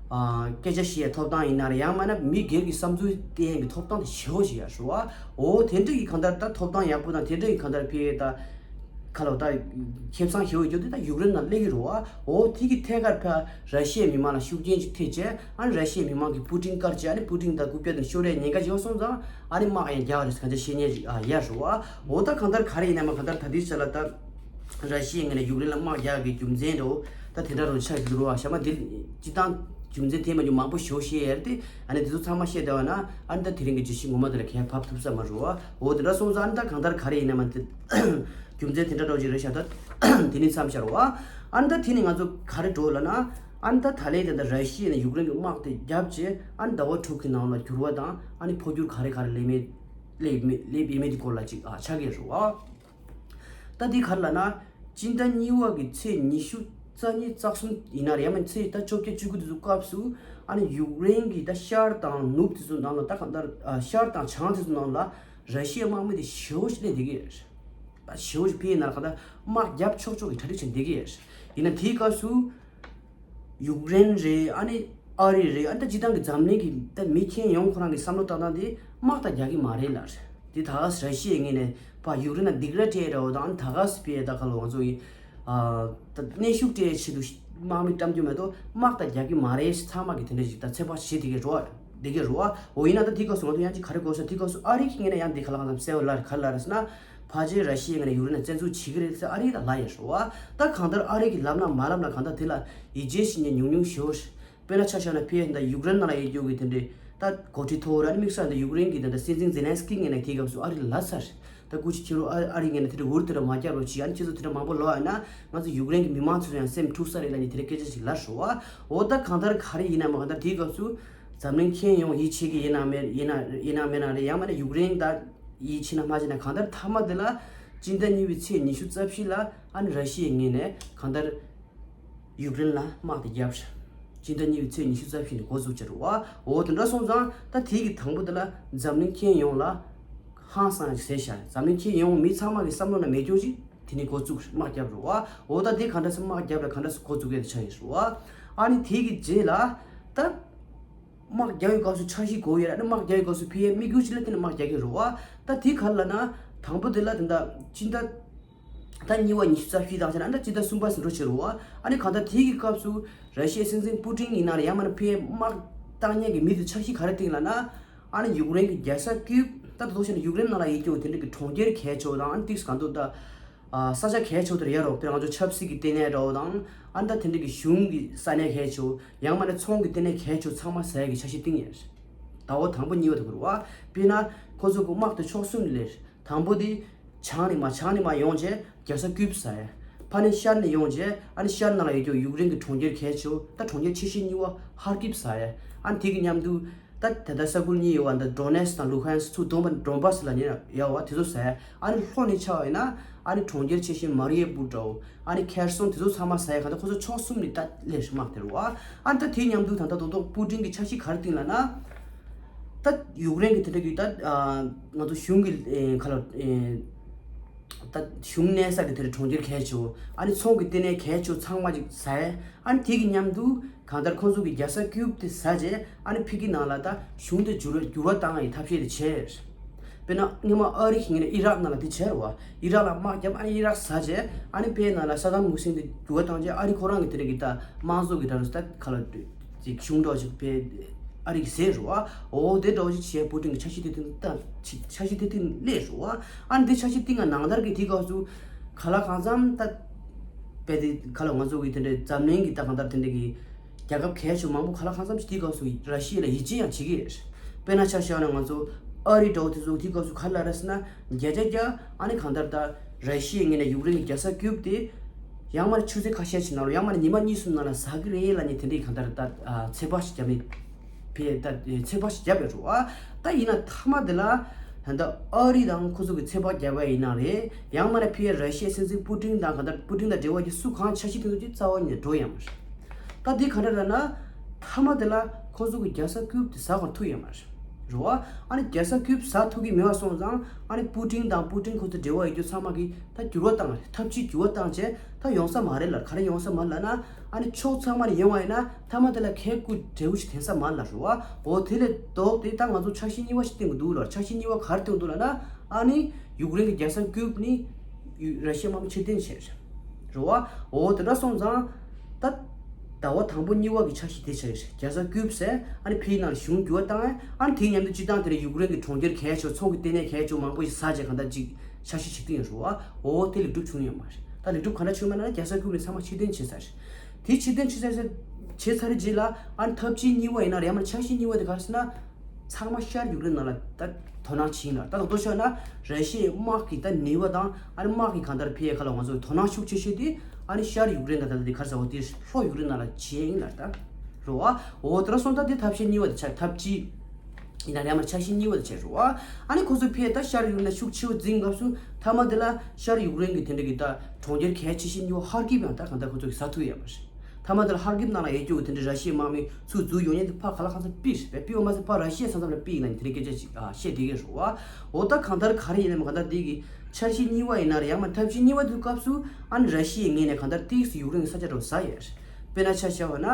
ཨ་སྐད་ཆ་བཤད་ཐོབ་ཐང་ཡིན་ན་རེད། ཡང་མིན་ན་མི་སྒེར་གྱི་བསམ་ཚུལ་བསྟན་ཡག་གི་ཐོབ་ཐང་དེ་ཞེ་པོ་ཞིག་ཡོད་རེད་བ། འོ་དེ་འདྲ་གི་གང་ལྟར་ད་ཐོབ་ཐང་ཡག་པོ་དང་དེ་འདྲ་གི་གང་ལྟར་ཕར་ད་ག་ལབ་ད་ཁེ་བཟང་ཞེ་པོ་ཡོད་རྒྱུ་དེ་ད་ཡུཀ་རེན་ནང་སླེབས་ཀྱི་རེད་བ། འོ་དེ་གི་ཐད་ཀར་ཕར་ར་ཤི་ཡའི་མི་མང་ལ་ཤུགས་རྐྱེན་ཅིག་ཐེབས་བྱས། ཨ་ནི་ར་ཤི་ཡའི་མི་མང་གིས་པུ་ཏིན་བཀར་བྱས། ཨ་ནི་པུ་ཏིན་དང་རྐུབ་བཀྱག་དེ་ཤོར་ཡག་ཉེན་ཁ་ཅིག་ཡོད་སོང་ཙང་ཨ་ནི་དམག་ཡང་རྒྱག་རེད་གང་ཅི་བཤད་མཁན་ཅིག་ཨ་ཡོད་རེད་བ། འོ་ད་གང་ལྟར་ག་རེ་ཡིན་ན་མ་གང་ལྟར་ད་ལྟའི་ཆ་ལ་ད། ར་ཤི་ཡའི་ངོས་ནས་ཡུཀ་རེན་ལ་དམག་རྒྱག་གི་རྒྱུ་མཚན་འདྲ་བོ་ད་དེ་འདྲ་རུ་ཆགས་ཀྱི་འདུག་ར་བ། བྱས་ཙང་འདི་སྤྱིར་བཏང་རྒྱུ་མཚན་དེ་མ་གཏོགས་མང་པོ་ཞེ་པོ་བཤད་ཡ་རེད་དེ། ཨ་ནི་དེ་ཚོ་ཚང་མ་བཤད་བསྡད་པ་ན་ཨ་ནི་ད་དེ་རིང་གི་བརྗོད་གཞི་ངོ་མ་དེ་ལ་གས་བབས་ཐུབ་ས་མ་རེད་བ། འོ་དེ་འདྲ་སོང་ཙང་ཨ་ནི་ད་གང་ལྟར་ག་རེ་ཡིན་ན་མ་དེ་རྒྱུ་མཚན་དེ་འདྲ་འདྲ་བོ་ཅིག་རེད་ཤག་ད་དེ་ནི་མཚམས་བཞག་ར་བ། ཨ་ནི་ད་དེ་ནི་ང་ཚོ་ག་རེ་འགྲོ་ལབ་ན། ཨ་ནི་ད་ད་ལན་དེ་འདྲ་ར་ཤི་ཡ་ནས་ཡུཀ་རེན་གྱི་དམག་དེ་བརྒྱབ་བྱས་ཨ་ནི་ཟླ་བ་དྲུག་གི་ནང་ལ་འགྱུར་བ་དང་ཨ་ནི་འཕོ་འགྱུར་ག་རེ་ག་རེ་སླེབས་མེད། སླེབས་མེད་སླེབས་ཡོད་མེད་ཀྱི་སྐོར་ལ་ཅིག་ཨ་ཆགས་ཀྱི་རེད་བ། ད་འདི་ག་རེ་ལབ་ན། སྤྱི་ཟླ་གཉིས་པ་གི་ཚེས་ཉི་ཤུ་རྩ་གཉིས་རྩ་གསུམ་ཡིན་ན་རེད། ཡང་མིན་ཚེས་ད་བཅོ་བརྒྱད་བཅུ་དགུ་དེ་ཚོ་སྐབས་སུ་ཨ་ནི་ཡུཀ་རེན་གྱི་ད་ཤར་དང་ནུབ་དེ་ཚོ་ནང་ལ་ད་གང་ལྟར་ཨ་ཤར་དང་བྱང་དེ་ཚོ་ནང་ལ་ར་ཤི་ཡའི་དམག་མི་དེ་ཞེ་པོ་ཞིག་སླེབས་བསྡད་ཀྱི་ཡོད་རེད། ད་ཞེ་པོ་ཞིག་ཕེབས་ཡིན་ན་གང་ལྟར་དམག་རྒྱབ་ཆོག་ཆོག་གི་གྲ་སྒྲིག་བྱས་བསྡད་ཀྱི་ཡོད་རེད། ཡིན་ན་དེའི་སྐབས་སུ། ཡུཀ་རེན་རེད། ཨ་ནི་ཨ་རི་རེད། ཨ་ནི་ད་སྤྱིར་བཏང་གི་འཛམ་གླིང་གི་ད་མི་ཁྱོན་ཡོངས་ཁོ་རང་གི་བསམ་བློ་བཏང་སྟངས་དེ་དམག་ད་རྒྱག་གི་མ་རེད་ལབ་རེད། དེ་ད་ག་སེ་ར་ཤི་ཡའི་ངོས་ནས་ཕར་ཡུཀ་རེན་ལ་སྡིགས་ར་སྤྲད་རོགས་དང་ད་ག་སེ་ཕར་ད་ག་ལོ་ང་ཚོ་ཡི་ཨ་ད་གནོན་ཤུགས་སྤྲད་ཆེད་དུ་དམག་མི་བཀྲམ་རྒྱུ་མེད་དོ། དམག་ད་རྒྱག་གི་མ་རེད་ཚང་མ་གི་དེ་འདྲ་ཞིག་ད་ཚོད་དཔག་བྱེད་བསྡད་ཀྱི་རེད་བ། བསྡད་ཀྱི་རེད་བ། འོ་ཡིན་ན་ད་དེ་སྐབས་སུ་ང་ཚོ་ཡང་ཅིག་ག་རེ་དགོས་ས། དེ་སྐབས་སུ་ཨ་རི་གི་ངོས་ནས་ཡང་འདི་ག་ལ་གང་འཚམ་གསལ་བོ་ལ་ག་ལ་རེད་ཟེར་ན། ཕལ་ཆེར་ར་ཤི་ཡའི་ངོས་ནས་ཡུཀ་རེན་ལ་བཙན་འཛུལ་བྱེད་ཀྱི་རེད་ཟེར་ཨ་རི་ད་ལབ་ཡོད་རེད་བ། ད་གང་ལྟར་ཨ་རི་གིས་ལབ་ན་མ་ལབ་ན་གང་ལྟར་དེ་ལ་ཡིད་ཆེས་བྱེད་མཁན་ཉུང་ཉུང་ཞིག་ཡོད་རེད། དཔེར་ན་ཆ་བཞག་ན་ཕར་ད་ཡུཀ་རེན་ནང་ལ་ཡོད་རྒྱུ་གི་དེ་འདྲའི་ད་འགོ་ཁྲིད་མཐོ་བོ་ར་ནི་དམིགས་བསལ་ད་ཡུཀ་རེན་གྱི་དེ་འདྲ་སྲིད་འཛིན་ཛེ་ལན་སི་ཀི་ངོས་ནས་དེའི་སྐབས་སུ་ཨ་རི་ལ་ལབ་ཚར། ད་སྐུ་མཁྱེན་ཁྱེད་རང་ཨ་ཨ་རི་ངོས་ནས་དེ་འདྲ་འུར་དེ་འདྲ་མ་རྒྱབ་རོགས་གྱིས། ཨ་ནི་ཁྱེད་ཚོ་དེ་འདྲ་མང་པོ་ལབ་ཡོད་ན་ང་ཚོ་ཡུཀ་རེན་གྱི་མི་མང་ཚོ་ཡང་སེམས་འཁྲུག་ས་རེད་ལབ་ནས་དེ་འདྲ་སྐད་ཆ་ཞིག་ལབ་རེད་བ། འོ་ད་གང་ལྟར་ག་རེ་ཡིན་ན་མ་གང་ལྟར་དེའི་སྐབས་སུ་འཛམ་གླིང་ཁྱོན་ཡོངས་ཡིད་ཆེས་ཀྱི་ཡིན་ན་མེད་ཡིན་ན་ཡིན་ན་མེད་ན་རེད། ཡང་མིན་ན་ཡུཀ་རེན་ད་ཡིད་ཆེས་ན་མ་ཆེས་ན་གང་ལྟར་མཐའ་མ་དེ་ལ་སྤྱི་ཟླ་གཉིས་པའི་ཚེས་ཉི་ཤུ་རྩ་བཞི་ལ་ཨ་ནི་ར་ཤི་ཡའི་ངོས་ནས་གང་ལྟར་ཡུཀ་རེན་ལ་དམག་དེ་བརྒྱབ། སྤྱི་ཟླ་གཉིས་པའི་ཚེས་ཉི་ཤུ་རྩ་བཞི་ནས་འགོ་བཙུགས་བྱས་རེད་བ། འོ་དེ་འདྲ་སོང་ཙང་ད་དེ་གི་དང་པོ་དེ་ལ་འཛམ་གླིང་ཁྱོན་ཡོངས་ལ་ཧང་སང་ཞིག་བཟོས་ཤག་འཛམ་གླིང་ཁྱོན་ཡོངས་མི་ཚང་མ་གི་བསམ་བློ་ན་མེད་རྒྱུ་ཞིག་དེ་ནས་འགོ་བཙུགས་དམག་བརྒྱབ་རེད་བ། འོ་ད་དེ་ག་འདྲ་སེ་དམག་བརྒྱབ་ལ་ག་འདྲ་སེ་འགོ་བཙུགས་ཡས་དེ་ཆགས་ཡོད་རེད་བ། ཨ་ནི་དེ་གི་རྗེས་ལ་ད་དམག་རྒྱག་ཡོད་སྐབས་སུ་འཆར་གཞི་དགོས་ཡོད་རེད། ཨ་ནི་དམག་རྒྱག་ཡོད་སྐབས་སུ་ཕར་དམིགས་ཡུལ་ཅིག་ལ་བརྟེན་ནས་དམག་རྒྱག་གི་རེད་བ། ད་དེ་ག་རེ་ལབ་ན་དང་པོ་དེ་ལ་དེ་འདྲ་སྤྱི་ཟླ་ད་གཉིས་པ་ཉི་ཤུ་རྩ་བཞི་དང་བྱས་ན་ད་སྤྱི་ཟླ་གསུམ་པ་ཟིན་འགྲོ་བྱེད་རུང་བ། ཨ་ནི་གང་ལྟར་དེའི་གི་སྐབས་སུ་ར་ཤི་ཡའི་སྲིད་འཛིན་པུ་ཏིན་ཡིན་ན་རེད། ཡང་མིན་ན་ཕར་དམག་བཏང་མཁན་གྱི་མི་དེ་འཆར་གཞི་ག་རེ་བཏིང་ལབ་ན། ཨ་ནི་ཡུཀ་རེན་གྱི་རྒྱལ་ས་ཀིབ་ད་དེ་ཚོ་བྱས་ན་ཡུཀ་རེན་ནང་ལ་ཡོད་རྒྱུ་དེ་འདྲ་གི་གྲོང་ཁྱེར་གལ་ཆེ་བ་དང་ཨ་ནི་ཏིག་སི་གང་འདུག་ད་ས་ཆ་གལ་ཆེ་བ་དེ་རེད་ཡ་རོགས། དཔེར་ང་ཚོ་ཆབ་སྲིད་ཀྱི་ལྟེ་གནས་འདྲ་བོ་དང་ཨ་ནི་ད་དེ་འདྲ་གི་གཞུང་གི་ས་གནས་གལ་ཆེ་བ་ཡང་མིན་ན་ཚོང་གི་ལྟེ་གནས་གལ་ཆེ་བ་ཚང་མ་ཟ་ཡ་གི་འཆར་གཞི་བཏིང་ཡོད་རེད། ཟླ་བ་དང་པོ་གཉིས་པ་དེ་གོ་རེད་བ། དཔེར་ན་ཁོ་ཚོ་གི་དམག་དེ་ཕྱོགས་གསུམ་ནས་སླེབས། དང་པོ་དེ་བྱང་ནས་མར་བྱང་ནས་མར་ཡོང་རྗེས་རྒྱལ་ས་ཀིབ་ཟ་ཡ། ཕར་ནས་ཤར་ནས་ཡོང་རྗེས་ཨ་ནི་ཤར་ནང་ལ་ཡོད་རྒྱུ་ཡུཀ་རེན་གྱི་གྲོང་ཁྱེར་གལ་ཆེ་བོ་ད་གྲོང་ཁྱེར་ཆེ་ཤོས་གཉིས་པ་ཧར་ཀིབ་ཟ་ཡ། ཨ་ནི་དེ་གི་མཉམ་དུ་ད་ད་ལྟ་ས་ཁུལ་གཉིས་ཡོད་པ་འདི་ཌོ་ནེ་སི་ཀི་དང་ལུ་ཧན་སི་ཚུར་བསྡོམས་པ་ཌོན་བཱ་སི་ལབ་ནས་ཡོད་པ་དེ་ཚོ་ཟ་ཡ། ཨ་ནི་ལྷོ་ནས་ཆ་བ་ཡིན་ན་ཨ་ནི་གྲོང་ཁྱེར་ཆེ་ཤོས་མ་རི་ཡུ་པོལ་འདྲ་བོ་ཨ་ནི་ཁེར་སོན་དེ་ཚོ་ཚང་མ་ཟ་ཡ། གང་ལྟར་ཁོ་ཚོ་ཕྱོགས་གསུམ་ནས་ད་སླེབས་དམག་དེ་རེད་བ། ཨ་ནི་ད་དེ་མཉམ་དུ་ད་ལྟ་རྡོག་རྡོག་པུ་ཏིན་གྱི་འཆར་གཞི་ག་རེ་བཏིང་ལབ་ན། ད་ཡུཀ་རེན་གྱི་དེ་འདྲ་གི་ད་ང་ཚོ་གཞུང་གི་ཁ་ལ་ད་གཞུང་གནས་ས་གི་དེ་འདྲ་གྲོང་ཁྱེར་གལ་ཆེ་བོ་ཨ་ནི་ཚོང་གི་ལྟེ་གནས་གལ་ཆེ་བོ་ཚང་མ་ཅིག་ཟ་ཡ། ཨ་ནི་དེ་གི་མཉམ་དུ་གང་ལྟར་ཁོང་ཚོ་གི་རྒྱལ་ས་ཀིབ་དེ་ཟ་རྗེས་ཨ་ནི་ཕ་གི་ནང་ལ་ད་གཞུང་དེ་འགྱུར་བ་འགྱུར་བ་བཏང་ཡའི་ཐབས་ཤེས་དེ་བྱས། དཔེར་ན་སྔོན་མ་ཨ་རི་གི་ངོས་ནས་ཨི་རག་ནང་ལ་དེ་བྱས་རེད་བ། ཨི་རག་ལ་དམག་བརྒྱབ། ཨ་ནི་ཨི་རག་ཟ་རྗེས་ཨ་ནི་ཕའི་ནང་ལ་ས་དམ་མུ་སིན་དེ་འགྱུར་བ་བཏང་རྗེས་ཨ་རི་ཁོ་རང་གི་དེ་འདྲ་གི་ད་དམངས་གཙོ་གི་ད་རུ་ད་ག་ལ་ཅིག་གཞུང་འདྲ་ཅིག་ཕའི་ཨ་རི་གི་ཟེར་རེད་བ། འོ་དེ་འདྲ་ཅིག་བྱས་པུ་ཏིན་གི་འཆར་གཞི་དེ་དེ་ད་ཅིག་འཆར་གཞི་དེ་དེ་སླེབས་རེད་བ། ཨ་ནི་དེ་འཆར་གཞི་བཏིང་ང་ནང་ལྟར་གི་དེ་སྐབས་སུ་ག་ལ་གང་འཚམ་ད་དཔེ་དེ་ག་ལ་ང་ཚོ་གི་དེ་འདྲའི་འཛམ་གླིང་གི་ད་གང་ལྟར་དེ་འདྲ་གི་རྒྱལ་ཁབ་གལ་ཆེ་མང་པོ་ག་ལ་གང་འཚམ་ཞིག་དེའི་སྐབས་སུ་ར་ཤི་ཡ་ལ་ཡིད་ཆེས་ཡང་བྱེད་ཀྱི་ཡོད། དཔེར་ན་ཆ་བཞག་ན་ང་ཚོ་ཨ་རི་འདྲ་བོ་དེ་ཚོ་དེའི་སྐབས་སུ་ག་རེ་ལབ་རེད་ཟེར་ན་བརྒྱ་ཆ་བརྒྱ་ཨ་ནི་གང་ལྟར་ད་ར་ཤི་ཡའི་ངོས་ནས་ཡུཀ་རེན་གྱི་རྒྱལ་ས་ཀིབ་དེ་ཡང་མ་ཆུ་ཚོད་ཁ་ཤས་ཤིག་ནང་ལ་ཡང་མ་ཉི་མ་གཉིས་གསུམ་ནང་ལ་ཟ་གི་རེད་ལབ་ནས་དེ་འདྲའི་གང་ལྟར་ད་ཚོད་དཔག་ཞིག་བརྒྱབ་ནས་ཕེ་ད་ཚོད་དཔག་ཞིག་བརྒྱབ་ཡོད་རེད་བ། ད་ཡིན་ན་མཐའ་མ་དེ་ལ་ད་ལྟ་ཨ་རི་དང་ཁོ་ཚོ་གི་ཚོད་དཔག་བརྒྱབ་པ་ཡིན་ན་རེད། ཡང་མ་ན་ཕེ་ར་ཤི་ཡའི་སྲིད་འཛིན་པུ་ཏིན་དང་གང་ལྟར་པུ་ཏིན་དང་འབྲེལ་བ་ཅིག་སུ་གང་འཆར་གཞི་དེ་ཚོ་ཅིག་རྩ་བ་ཉིད་ནས་འགྲོ་ཡོད་མ་རེད། ད་འདི་ག་འདྲ་རེད་ན། མཐའ་མ་དེ་ལ་ཁོ་ཚོ་གི་རྒྱལ་ས་ཀིབ་དེ་ཟ་བར་ཐུག་ཡོད་མ་རེད། རེད་བ། ཨ་ནི་རྒྱལ་ས་ཀིབ་ཟ་ཐུབ་ཀྱི་མེད་པ་སོང་ཙང་ཨ་ནི་པུ་ཏིན་དང་པུ་ཏིན་ཁོ་ཚོ་འབྲེལ་བ་ཡོད་རྒྱུ་ཚང་མ་གི་ད་འགྱུར་བ་བཏང་བ་རེད། ཐབས་ཇུས་འགྱུར་བ་བཏང་བྱས་ད་ཡོང་ས་མ་རེད་ལབ། ག་རེ་ཡོང་ས་མ་རེད་ལབ་ན། ཨ་ནི་ཕྱོགས་ཚང་མ་ནས་ཡོང་བ་ཡིན་ན་མཐའ་མ་དེ་ལ་གལ་ཀུ་འབྲས་བུ་ཞིག་ཐོན་ས་མ་རེད་ལབ། རེད་བ། འོ་དེ་ལས་ལྡོག་སྟེ་ད་ང་ཚོ་འཆར་གཞི་གཉིས་པ་ཞིག་བཏིང་གི་འདུག་ལབ། འཆར་གཞི་གཉིས་པ་ག་རེ་བཏིང་འདུག་ལབ་ན། ཨ་ནི་ཡུཀ་རེན་གྱི་རྒྱལ་ས་ཀིབ་ནི་ཡུ་ར་ཤི་ཡ་དམག་མི་ཕྱིར་འཐེན་བྱས། རེད་བ། འོ་དེ་འདྲ་སོང་ཙང་ད་ཟླ་བ་དང་པོ་གཉིས་པ་གི་འཆར་གཞི་དེ་ཆགས་ཡོད་རེད། རྒྱལ་ས་ཀིབ་ཟེར་ཨ་ནི་ཕིའི་ནང་གཞུང་འགྱུར་བ་བཏང་ཨ་ནི་དེའི་མཉམ་དུ་སྤྱི་བཏང་དེ་ལ་ཡུཀ་རེན་གྱི་གྲོང་ཁྱེར་གལ་ཆེ་བ་ཚོང་གི་ལྟེ་གནས་གལ་ཆེ་བ་མང་པོ་ཞིག་ཟ་བྱས་གང་ལྟར་ཅིག་འཆར་གཞི་ཞིག་བཏིང་ཡོད་རེད་བ། འོ་དེ་ལེགས་གྲུབ་བྱུང་ཡོད་མ་རེད། ད་ལེགས་གྲུབ་ག་འདྲ་བྱུང་མེད་ན་རྒྱལ་ས་ཀིབ་ནས་ཚང་མ་ཕྱིར་འཐེན་བྱས་ཚར་རེད། དེ་ཕྱིར་འཐེན་བྱས་ཚར་བྱས་ཚར་རྗེས་ལ་ཨ་ནི་ཐབས་ཇུས་གཉིས་པ་ཡིན་ན་རེད། ཡང་མ་འཆར་གཞི་གཉིས་པ་དེ་ག་རེ་ཟེར་ན། ཚང་མ་ཤར་ཡུཀ་རེན་ནང་ལ་ད་དོ་སྣང་བྱེད་ཡིན་ལ། ད་ལོ་ཏོ་ཤོད་ན་ར་ཤི་ཡའི་དམག་གི་ད་ནུས་པ་དང་ཨ་ནི་དམག་གི་གང་ལྟར་ཕི་ཡའི་ཁ་ལ་ང་ཚོ་དོ་སྣང་ཤུགས་ཆེ་ཤོས་དེ་ཨ་ནི་ཤར་ཡུཀ་རེན་དང་ད་ལྟ་དེ་ག་རེ་ཟེར་བ་དེ་ལྷོ་ཡུཀ་རེན་ནང་ལ་བྱེད་ཡིན་ལ་ད་རོ་ཨ། འོ་དེ་ར་སོང་ད་དེ་ཐབས་ཤེས་གཉིས་པ་དེ་ཆགས་ཐབས་ཅི་ཡིན་ན་རེད། ཡང་མ་འཆར་གཞི་གཉིས་པ་དེ་བྱས་རོ་ཨ། ཨ་ནི་ཁོ་ཚོ་ཕི་ཡའི་ད་ཤར་ཡུཀ་རེན་ཤུགས་ཆེ་བོ་འཛིན་སྐབས་སུ་མཐའ་མ་དེ་ལ་ཤར་ཡུཀ་རེན་གི་དེ་འདྲ་གི་ད་གྲོང་ཁྱེར་གལ་ཆེ་ཤོས་གཉིས་པ་ཧར་ཀིབ་ཡང་ད་གང་ལྟར་ཁོ་ཚོ་གི་ཟ་ཐུབ་ཡོད་པ་རེད། མཐའ་མ་དེ་ལ་ཧར་ཀིབ་ནང་ལ་ཡོད་རྒྱུ་དེ་འདྲ་ར་ཤི་ཡའི་དམག་མི་ཚུར་འཛུལ་ཡོང་མཁན་དེ་ཕར་ག་ལ་གང་འཚམ་པི་རེད། པི་འོ་མ་ཟེར་ཕར་ར་ཤི་ཡ་ས་མཚམས་ལ་པི་ཡིན་ན་དེ་འདྲའི་སྐད་ཆ་ཅིག་ཨ་བཤད་བསྡད་ཀྱི་རེད་བ། འོ་ད་གང་ལྟར་ག་རེ་ཡིན་ནའི་གང་ལྟར་དེ་གི་འཆར་གཞི་གཉིས་པ་ཡིན་ན་རེད། ཡང་མ་ཐབས་ཤེས་གཉིས་པ་དེ་སྐབས་སུ་ཨ་ནི་ར་ཤི་ཡའི་ངོས་ནས་གང་ལྟར་ཏིག་ཙམ་ཡུཀ་རེན་གྱི་ས་ཆ་འདྲ་བོ་ཟ་ཡོད་རེད། དཔེར་ན་ཆ་བཞག་པ་ན་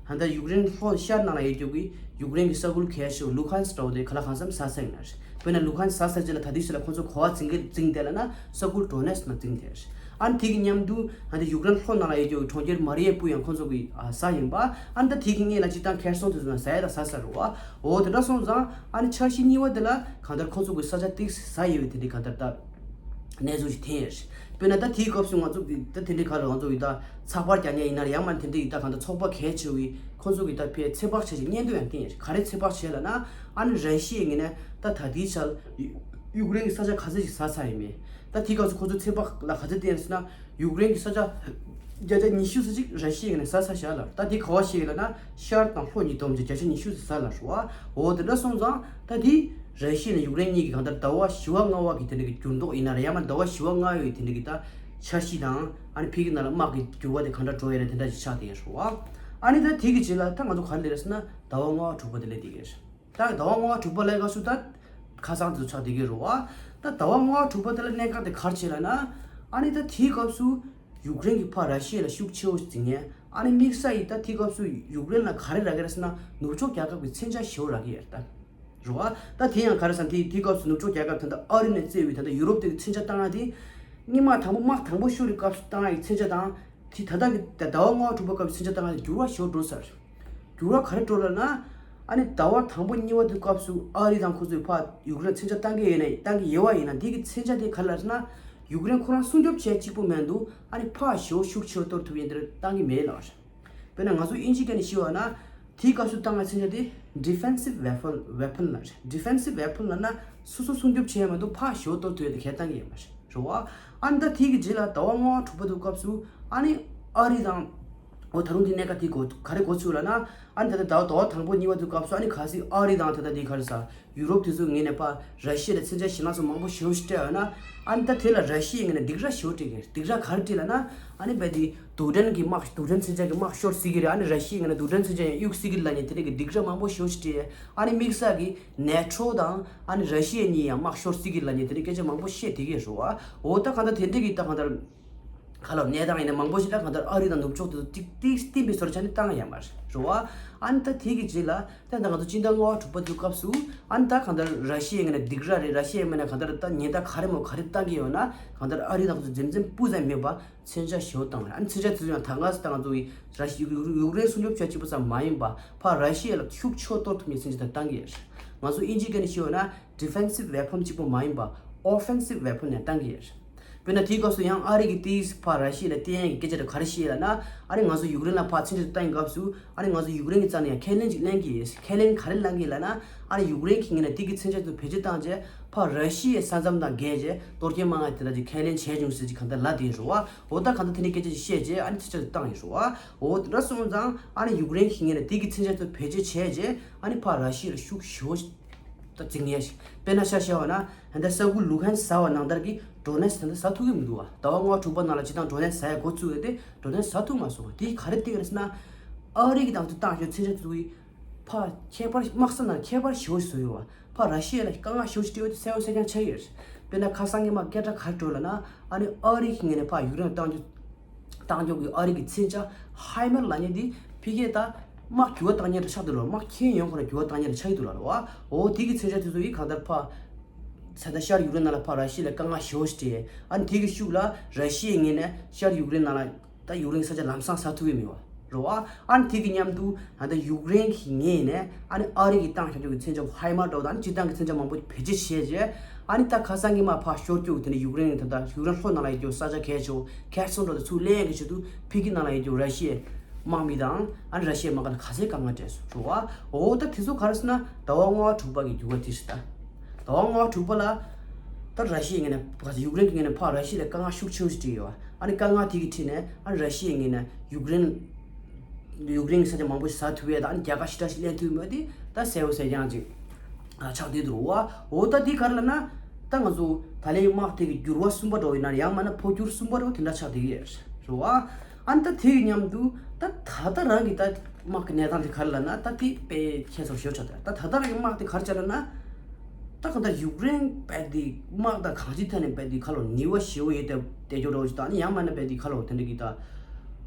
ད་ལྟ་ཡུཀ་རེན་ལྷོ་ཤར་ནང་ལ་ཡོད་རྒྱུ་གི་ཡུཀ་རེན་གྱི་ས་ཁུལ་གལ་ཆེ་བ་ལུ་ཧན་སི་འདྲ་བོ་དེ་ག་ལ་གང་འཚམ་ཟ་ས་ཡིན་ན་རེད། དཔེར་ན་ལུ་ཧན་ས་ས་ཅི་ལ་ད་དུས་སུ་ལ་ཁོང་ཚོ་ག་པར་འཛིང་གི་འཛིང་བསྡད་ལབ་ན་ས་ཁུལ་ཌོ་ནེ་སི་ནང་འཛིང་བསྡད་རེད། ཨ་ནི་དེ་གི་མཉམ་དུ་ཨ་ནི་ཡུཀ་རེན་ལྷོ་ནང་ལ་ཡོད་རྒྱུ་གྲོང་ཁྱེར་མ་རི་ཡུ་པོལ་ཡང་ཁོང་ཚོ་གི་ཨ་ས་ཡིན་པ། ཨ་ནི་ད་དེ་གི་སྔོན་ལ་སྤྱིར་བཏང་ཁེར་སོང་དེ་ཚོ་ནང་ས་ཡ་ད་ས་ས་རེད་བ། འོ་དེ་འདྲ་སོང་ཙང་ཨ་ནི་འཆར་གཞི་གཉིས་པ་དེ་ལ་གང་ལྟར་ཁོང་ཚོ་གི་ས་ཆ་ཏིག་ས་ཡོད་པའི་དེ་འདྲའི་གང་ལྟར་ད་གནས་ཚུལ་ཞིག་འཐེན་ཡོད་རེད། དཔེར་ན་ད་དེའི་སྐབས་སུ་ང་ཚོ་གི་ད་དེ་འདྲའི་ག་ལ་ང་ཚོ་གི་ད་ཚགས་པར་རྒྱག་མཁན་ཡིན་ན་ཡང་མ་དེ་འདྲའི་ད་གང་ལྟར་ཚོགས་པ་གལ་ཆེ་བའི་ཁོང་ཚོ་གི་ད་ཕའི་ཚོད་དཔག་བྱས་ཤིག་སྙན་ཐོ་ཡང་བསྟན་ཡོད་རེད། ག་རེ་ཚོད་དཔག་བྱས་ལབ་ན་ཨ་ནི་ར་ཤི་ཡའི་ངོས་ནས་ད་ད་ལྟའི་ཆར་ཡུ་ཡུཀ་རེན་གྱི་ས་ཆ་ག་ཚོད་ཅིག་ཟ་ཚར་ཡོད་མེད། ད་དེའི་སྐབས་སུ་ཁོ་ཚོས་ཚོད་དཔག་ལ་ག་ཚོད་བསྟན་ཟེར་ན་ཡུཀ་རེན་གྱི་ས་ཆ་བརྒྱ་ཆ་ཉི་ཤུ་ཙམ་ཅིག་ར་ཤི་ཡའི་ངོས་ནས་ཟ་ཚར་ཤག་ལབ། ད་དེ་ག་པར་བཤད་ཡོད་ལབ་ན་ཤར་དང་ལྷོ་གཉིས་བསྡོམས་བྱས་བརྒྱ་ཆ་ཉི་ཤུ་ཙམ་ཟ་ལབ་རེད་བ། འོ་དེ་འདྲ་སོང་ཙང་ད་དེ་ར་ཤི་ཡ་ནས་ཡུཀ་རེན་གཉིས་ཀྱི་གང་ལྟར་ཟླ་བ་བཞི་པ་ལྔ་པ་གི་དེ་འདྲ་གི་འགྱུར་ལྡོག་ཡིན་ན་རེད། ཡང་མ་ཟླ་བ་བཞི་པ་ལྔ་པའི་དེ་འདྲ་གི་ད་འཆར་གཞི་དང་ཨ་ནི་ཕ་གི་ནང་ལ་དམག་གི་འགྱུར་བ་དེ་གང་འདྲ་འགྲོ་ཡོད་རེད། དེ་འདྲ་ཅིག་ཆགས་བསྡད་ཡོད་རེད་བ། ཨ་ནི་ད་དེ་གི་རྗེས་ལ་ད་ང་ཚོ་ག་རེ་ལབ་རེད་ཟེར་ན་ཟླ་བ་ལྔ་པ་དྲུག་པ་དེ་སླེབས་བསྡད་ཀྱི་རེད། ད་ཟླ་བ་ལྔ་པ་དྲུག་པ་ལབ་སྐབས་སུ་ད་ཁ་སང་དེ་ཚོ་ཆགས་བསྡད་ཀྱི་རེད་བ། ད་ཟླ་བ་ལྔ་པ་དྲུག་པ་དེ་ལ་གནད་འགག་དེ་ག་རེ་བྱས་ལབ་ན་ཨ་ནི་ད་དེའི་སྐབས་སུ་ཡུཀ་རེན་གྱིས་ཕར་ར་ཤི་ཡ་ལ་ཤུགས་ཆེ་བོ་ཞིག་འཛིན་མཁན། ཨ་ནི་དམིགས་བསལ་གྱིས་ད་དེའི་སྐབས་སུ་ཡུཀ་རེན་ལ་ག་རེ་རག་གི་རེད་ཟེར་ན་ནུབ་ཕྱོགས་རྒྱལ་ཁབ་ཀྱི་མཚོན་ཆ་ཞེ་པོ་རག་གི་ཡོད་རེད་ད། རེད་བ། ད་དེ་ཡང་ག་རེ་ཟེར་ན་དེ་དེའི་སྐབས་སུ་ནུབ་ཕྱོགས་རྒྱལ་ཁབ་ད་ལྟ་ཨ་རི་ནས་བཙལ་བའི་ད་ལྟ་ཡུ་རོབ་དེ་གི་མཚོན་ཆ་བཏང་ཡ་དེ་སྔོན་མ་དང་པོ་དམག་དང་པོ་ཤོར་བའི་སྐབས་སུ་བཏང་ཡ་གི་མཚོན་ཆ་དང་དེ་ད་ལྟ་གི་ད་ཟླ་བ་ལྔ་པ་དྲུག་པ་སྐབས་སུ་མཚོན་ཆ་བཏང་ཡ་དེ་འགྱུར་བ་ཞེ་པོ་འགྲོ་ས་རེད། འགྱུར་བ་ག་རེ་འགྲོ་ལབ་ན། ཨ་ནི་ཟླ་བ་དང་པོ་གཉིས་པ་དེ་སྐབས་སུ་ཨ་རི་དང་ཁོ་ཚོས་ཕར་ཡུཀ་རེན་མཚོན་ཆ་བཏང་གི་ཡོད་ན་བཏང་གི་ཡོད་པ་ཡིན་ན་དེ་གི་མཚོན་ཆ་དེ་ག་རེ་ལབ་ན། ཡུཀ་རེན་ཁོ་རང་སྲུང་སྐྱོབ་བྱེད་གཅིག་པོ་མེད་འདུག་ཨ་ནི་ཕར་ཞེ་པོ་ཤུགས་ཆེ་བོ་གཏོར་ཐུབ་ཡས་དེ་བཏང་གི་མེད་ལབ་རེད། དཔེར་ན་ང་ཚོ་དབྱིན་ཇིའི་སྐད་ནས་ཞུས་པ་ན། དེའི་སྐབས་སུ་བཏང་བའི་མཚོན་ཆ་དེ་defensive weapon weapon ལབ་རེད། defensive weapon ལབ་ན་སོ་སོ་སྲུང་སྐྱོབ་བྱེད་ཡས་མ་གཏོགས་ཕར་ཞེ་པོ་གཏོར་ཐུབ་ཡས་དེ་གས་བཏང་གི་ཡོད་མ་རེད། རེད་བ། ཨ་ནི་ད་དེ་གི་རྗེས་ལ་ཟླ་བ་ལྔ་པ་དྲུག་པ་དེ་སྐབས་སུ་ཨ་ནི་ཨ་རི་དང་། འོ་ད་རུང་དེ་གནད་འགག་དེ་གོ་ག་རེ་གོ་ཚུགས་ལབ་ན། ཨ་ནི་ད་ལྟ་ཟླ་བ་ཟླ་བ་དང་པོ་གཉིས་པ་དེ་སྐབས་སུ་ཨ་ནི་གལ་སྲིད་ཨ་རི་དང་ད་ལྟ་དེ་ག་རེ་ཟ་ཡུ་རོབ་དེ་ཚོའི་ངོས་ནས་ཕར་ར་ཤི་ཡ་ལ་མཚོན་ཆ་ཞེད་སྣང་ཚོ་མང་པོ་ཞེ་པོ་ཞིག་སྤྲད་ཡོད་ན། ཨ་ནི་ད་དེ་ལ་ར་ཤི་ཡའི་ངོས་ནས་སྡིགས་ར་ཞེ་པོ་སྤྲད་ཀྱི་རེད། སྡིགས་ར་ག་རེ་སྤྲད་ལབ་ན། ཨ་ནི་རྦད་དེ་རྡུལ་ཕྲན་གྱི་དམག་རྡུལ་ཕྲན་མཚོན་ཆ་གི་དམག་ཤོར་སྲིད་ཀྱི་རེད། ཨ་ནི་ར་ཤི་ཡའི་ངོས་ནས་རྡུལ་ཕྲན་མཚོན་ཆ་ཡང་གཡུག་སྲིད་ཀྱི་རེད་ལབ་མཁན་དེ་འདྲ་གི་སྡིགས་ར་མང་པོ་ཞེ་པོ་ཞིག་སྤྲད། ཨ་ནི་དམིགས་བསལ་གྱི་ནེ་ཊོ་དང་ཨ་ནི་ར་ཤི་ཡ་གཉིས་ཡང་དམག་ཤོར་སྲིད་ཀྱི་རེད་ལབ་མཁན་དེ་འདྲ་སྐད་ཆ་མང་པོ་བཤད་བསྡད་ཀྱི་རེད་བ། འོ་ད་གང་ལྟར་དེ་འདྲ་གི་ད་གང་ལྟར། ཁ་ལོ་གནས་སྟངས་ཡིན་ན་མང་པོ་ཞིག་ལ་གང་ལྟར་ཨ་རི་དང་ནུབ་ཕྱོགས་དེ་ཚོ་ཏིག་ཏིག་བསྟན་པའི་བཟོ་འདྲ་ཆགས་ནས་བཏང་ཡ་མ་རེད་བ། ཨ་ནི་ད་དེ་གི་རྗེས་ལ་ད་ད་ང་ཚོ་སྤྱི་ཟླ་ལྔ་པ་དྲུག་པ་དེའི་སྐབས་སུ་ཨ་ནི་ད་གང་ལྟར་ར་ཤི་ཡའི་ངོས་ནས་སྡིགས་ར་རེད། ར་ཤི་ཡའི་ངོས་ནས་གང་ལྟར་ད་ཉེན་བརྡ་ག་རེ་མོ་ག་རེ་བཏང་གི་ཡོད་ན་གང་ལྟར་ཨ་རི་དང་ཁོ་ཚོ་འཛེམ་འཛེམ་སྤུ་ཙམ་མེད་པ་མཚོན་ཆ་ཞེ་པོ་བཏང་རེད། ཨ་ནི་མཚོན་ཆ་དེ་ཚོ་ཡང་ད་ག་སེ་ད་ང་ཚོ་གི་ར་ཤི་ཡུཀ་ཡུཀ་རེན་སྲུང་སྐྱོབ་བྱ་གཅིག་པོ་ཙམ་མ་ཡིན་པ་ཕར་ར་ཤི་ཡ་ལ་ཤུགས་ཆེ་བོ་གཏོར་ཐུབ་མཁན་མཚོན་ཆ་དེ་བཏང་གི་ཡོད་རེད། ང་ཚོ་དབྱིན་ཇིའི་སྐད་ནས་ཞུས་ཡོད་ན་defensive weapon གཅིག་པོ་མ་ཡིན་པ་offensive weapon ཡང་བཏང་གི་ཡོད་རེད། དཔེར་ན་དེའི་སྐབས་སུ་ཡང་ཨ་རི་གིས་དེའི་ཕར་ར་ཤི་ཡ་ལ་བསྟན་ཡག་གི་སྐད་ཆ་དེ་ག་རེ་བཤད་ལབ་ན། ཨ་ནི་ང་ཚོ་ཡུཀ་རེན་ལ་ཕར་མཚོན་ཆ་བཏང་ཡག་སྐབས་སུ་ཨ་ནི་ང་ཚོ་ཡུཀ་རེན་གྱི་རྩ་ནས་ཡང་ཁས་ལེན་ཅིག་ལེན་གྱི་ཡོད། ཁས་ལེན་ག་རེ་ལེན་གྱི་ལབ་ན། ཨ་ནི་ཡུཀ་རེན་གྱི་ངོས་ནས་དེ་གི་མཚོན་ཆ་དེ་བེད་སྤྱོད་བཏང་རྗེས་ཕར་ར་ཤི་ཡའི་ས་མཚམས་དང་འགལ་རྗེས་གཏོར་སྐྱོན་མང་ང་དེ་འདྲ་ཅིག་ཁས་ལེན་བྱས་བྱུང་ཟེར་ཅིག་གང་ལྟར་ལབ་བསྡད་ཡོད་རེད་བ། འོ་ད་གང་ལྟར་དེ་འདྲའི་སྐད་ཆ་ཅིག་བཤད་རྗེས་ཨ་ནི་མཚོན་ཆ་དེ་བཏང་ཡོད་རེད་བ། འོ་དེ་འདྲ་སོང་ཙང་ཨ་ནི་ཡུཀ་རེན་གྱི་ངོས་ནས་དེ་གི་མཚོན་ཆ་དེ་བེད་སྤྱོད་བྱས་རྗེས་ཨ་ནི་ཕར་ར་ཤི་ཡ་ལ་ཤུགས་ཞེ་པོ་ད་འཛིང་ཡས་ཤིག་དཔེར་ན་ཆ་བཞག་པ་ན་ད་ལྟ་ས་ཁུལ་ལུ་ཧན་ཟེར་བ་ནང་ལྟར་གྱི་ཌོ་ནེ་སི་ད་ལྟ་ཟ་ཐུབ་ཀྱི་མི་འདུག་བ། ཟླ་བ་ལྔ་དྲུག་པ་ནང་ལ་སྤྱིར་བཏང་ཌོ་ནེ་སི་ཟ་ཡ་འགོ་བཙུགས་ཡོད་དེ་ཌོ་ནེ་སི་ཟ་ཐུབ་མ་སོང་བ། དེ་ག་རེ་བརྟེན་རེད་ཟེར་ན། ཨ་རི་གི་དང་དུ་བཏང་ཞོར་མཚོན་ཆ་བཙུགས་ཡིན། ཕར་ཁྱད་པར་དམག་ས་ནང་ཁྱད་པར་ཞེ་པོ་བཟོས་ཡོད་བ། ཕར་ར་ཤི་ཡ་ལ་དཀའ་ངལ་ཞེ་པོ་ཞིག་སྤྲད་ཡོད་དེ་གསལ་པོ་གསལ་རྐྱང་ཆགས་ཡོད་རེད། དཔེར་ན་ཁ་སང་ཉི་མ་སྐད་སྒྲ་ག་རེ་འགྲོ་ལབ་ན། ཨ་ནི་ཨ་རི་གི་ངོས་ནས་ཕར་ཡུཀ་རེན་བཏང་རྒྱུ། བཏང་རྒྱུ་གི་ཨ་རི་གི་མཚོན་ཆ་ཧའི་མར་ལབ་མཁན་འདི་ཕ་གིར་ད་དམག་འགྱུར་བ་བཏང་མཁན་འདྲ་ཆགས་འདུག་ལ། དམག་ཁྱོན་ཡོངས་ཁོ་ན་འགྱུར་བ་བཏང་མཁན་འདྲ་ཆགས་ཀྱི་འདུག་ལ་རེད་བ། འོ་དེ་གི་མཚོན་ཆ་དེ་ཚོ་ཡིས་གང་ལྟར་ཕར་ས་ད་ཤར་ཡུཀ་རེན་ནང་ལ་ཕར་ར་ཤི་ཡ་ལ་དཀའ་ངལ་ཞེ་པོ་ཞིག་སྤྲད། ཨ་ནི་དེ་གི་ཤུགས་ལ་ར་ཤི་ཡའི་ངོས་ནས་ཤར་ཡུཀ་རེན་ནང་ལ་ད་ཡུཀ་རེན་གྱི་ས་ཆ་ལམ་སང་ཟ་ཐུབ་ཀྱི་མེད་བ། རེད་བ། ཨ་ནི་དེ་གི་མཉམ་དུ་ད་ལྟ་ཡུཀ་རེན་གྱི་ངོས་ནས་ཨ་ནི་ཨ་རི་གིས་བཏང་བཞག་རྒྱུ་གི་མཚོན་ཆ་ཧའི་མར་འདྲ་བོ་དང་ཨ་ནི་སྤྱིར་བཏང་གི་མཚོན་ཆ་མང་པོ་བེད་སྤྱོད་བྱས་རྗེས། ཨ་ནི་ད་ཁ་སང་ཉི་མ་ཕར་ཤོར་རྒྱུ་དེ་ནི་ཡུཀ་རེན་ད་ལྟ་ཡུཀ་རེན་ལྷོ་ནང་ལ་ཡོད་རྒྱུ་ས་ཆ་གལ་ཆེ་བོ་ཁེར་སོང་འདྲ་བོ་དེ་ཚུར་ལེན་ཡག་གི་ཆེད་དུ་ཕ་གི་ནང་ལ་ཡོད་རྒྱུ་ར་ཤི་ཡའི་དམག་མི་དང་ཨ་ནི་ར་ཤི་ཡའི་དམག་སྒར་ལ་ག་ཚད་དཀའ་ངལ་འཕྲད་སོང་རེད་བ། འོ་ད་དེ་ཚོ་ག་རེ་ཟེར་ན་ཟླ་བ་ལྔ་པ་དྲུག་པ་གི་འགྱུར་བ་དེ་རེད་ད། ཟླ་བ་ལྔ་པ་དྲུག་པ་ལ། ད་ར་ཤི་ཡའི་ངོས་ནས་ཕར་ཡུཀ་རེན་གྱི་ངོས་ནས་ཕར་ར་ཤི་ཡ་ལ་དཀའ་ངལ་ཤུགས་ཆེ་བོ་ཞིག་སྤྲད་ཡོད་བ། ཨ་ནི་དཀའ་ངལ་དེ་གི་ཁྲིད་ནས་ཨ་ནི་ར་ཤི་ཡའི་ངོས་ནས་ཡུཀ་རེན། ཡུཀ་རེན་གྱི་ས་ཆ་མང་པོ་ཞིག་ཟ་ཐུབ་ཡས་དང་ཨ་ནི་རྒྱལ་ཁ་ཞེ་དྲག་ཞིག་ལེན་ཐུབ་ཡོད་མེད་དེ་ད་གསལ་པོ་གསལ་རྐྱང་ཅིག་ཨ་ཆགས་བསྡད་འདུག་བ། འོ་ད་དེ་ག་རེ་ལབ་ན། ད་ང་ཚོ་ད་ལན་དམག་དེ་གི་འགྱུར་བ་གསུམ་པ་འདྲ་བོ་ཡིན་ན་ཡང་མིན་ན་འཕོ་འགྱུར་གསུམ་པ་འདྲ་བོ་དེ་འདྲ་ཆགས་བསྡད་ཀྱི་ཡོད་རེད་བ། ཨ་ནི་ད་དེ་གི་མཉམ་དུ་ད་ད་ལྟ་རང་གི་ད་དམག་གི་གནས་སྟངས་དེ་ག་རེ་ལབ་ན་ད་དེ་དཔེ་ཁྱད་མཚར་ཞེ་པོ་ཆགས་བསྡད། ད་ད་ལྟ་རང་གི་དམག་དེ་ག་རེ་བྱས་ལབ་ན། ད་གང་ལྟར་ཡུཀ་རེན་རྦད་དེ་དམག་དང་གང་ཅིའི་ཐད་ནས་རྦད་དེ་ཁ་ལོ་ནུས་པ་ཞེ་པོ་ཡོད་དེ་དེ་འཇོག་འདྲ་བོ་ཞིག་དང་ནི་ཡང་མིན་ན་རྦད་དེ་ཁ་ལོ་དེ་འདྲ་གི་ད།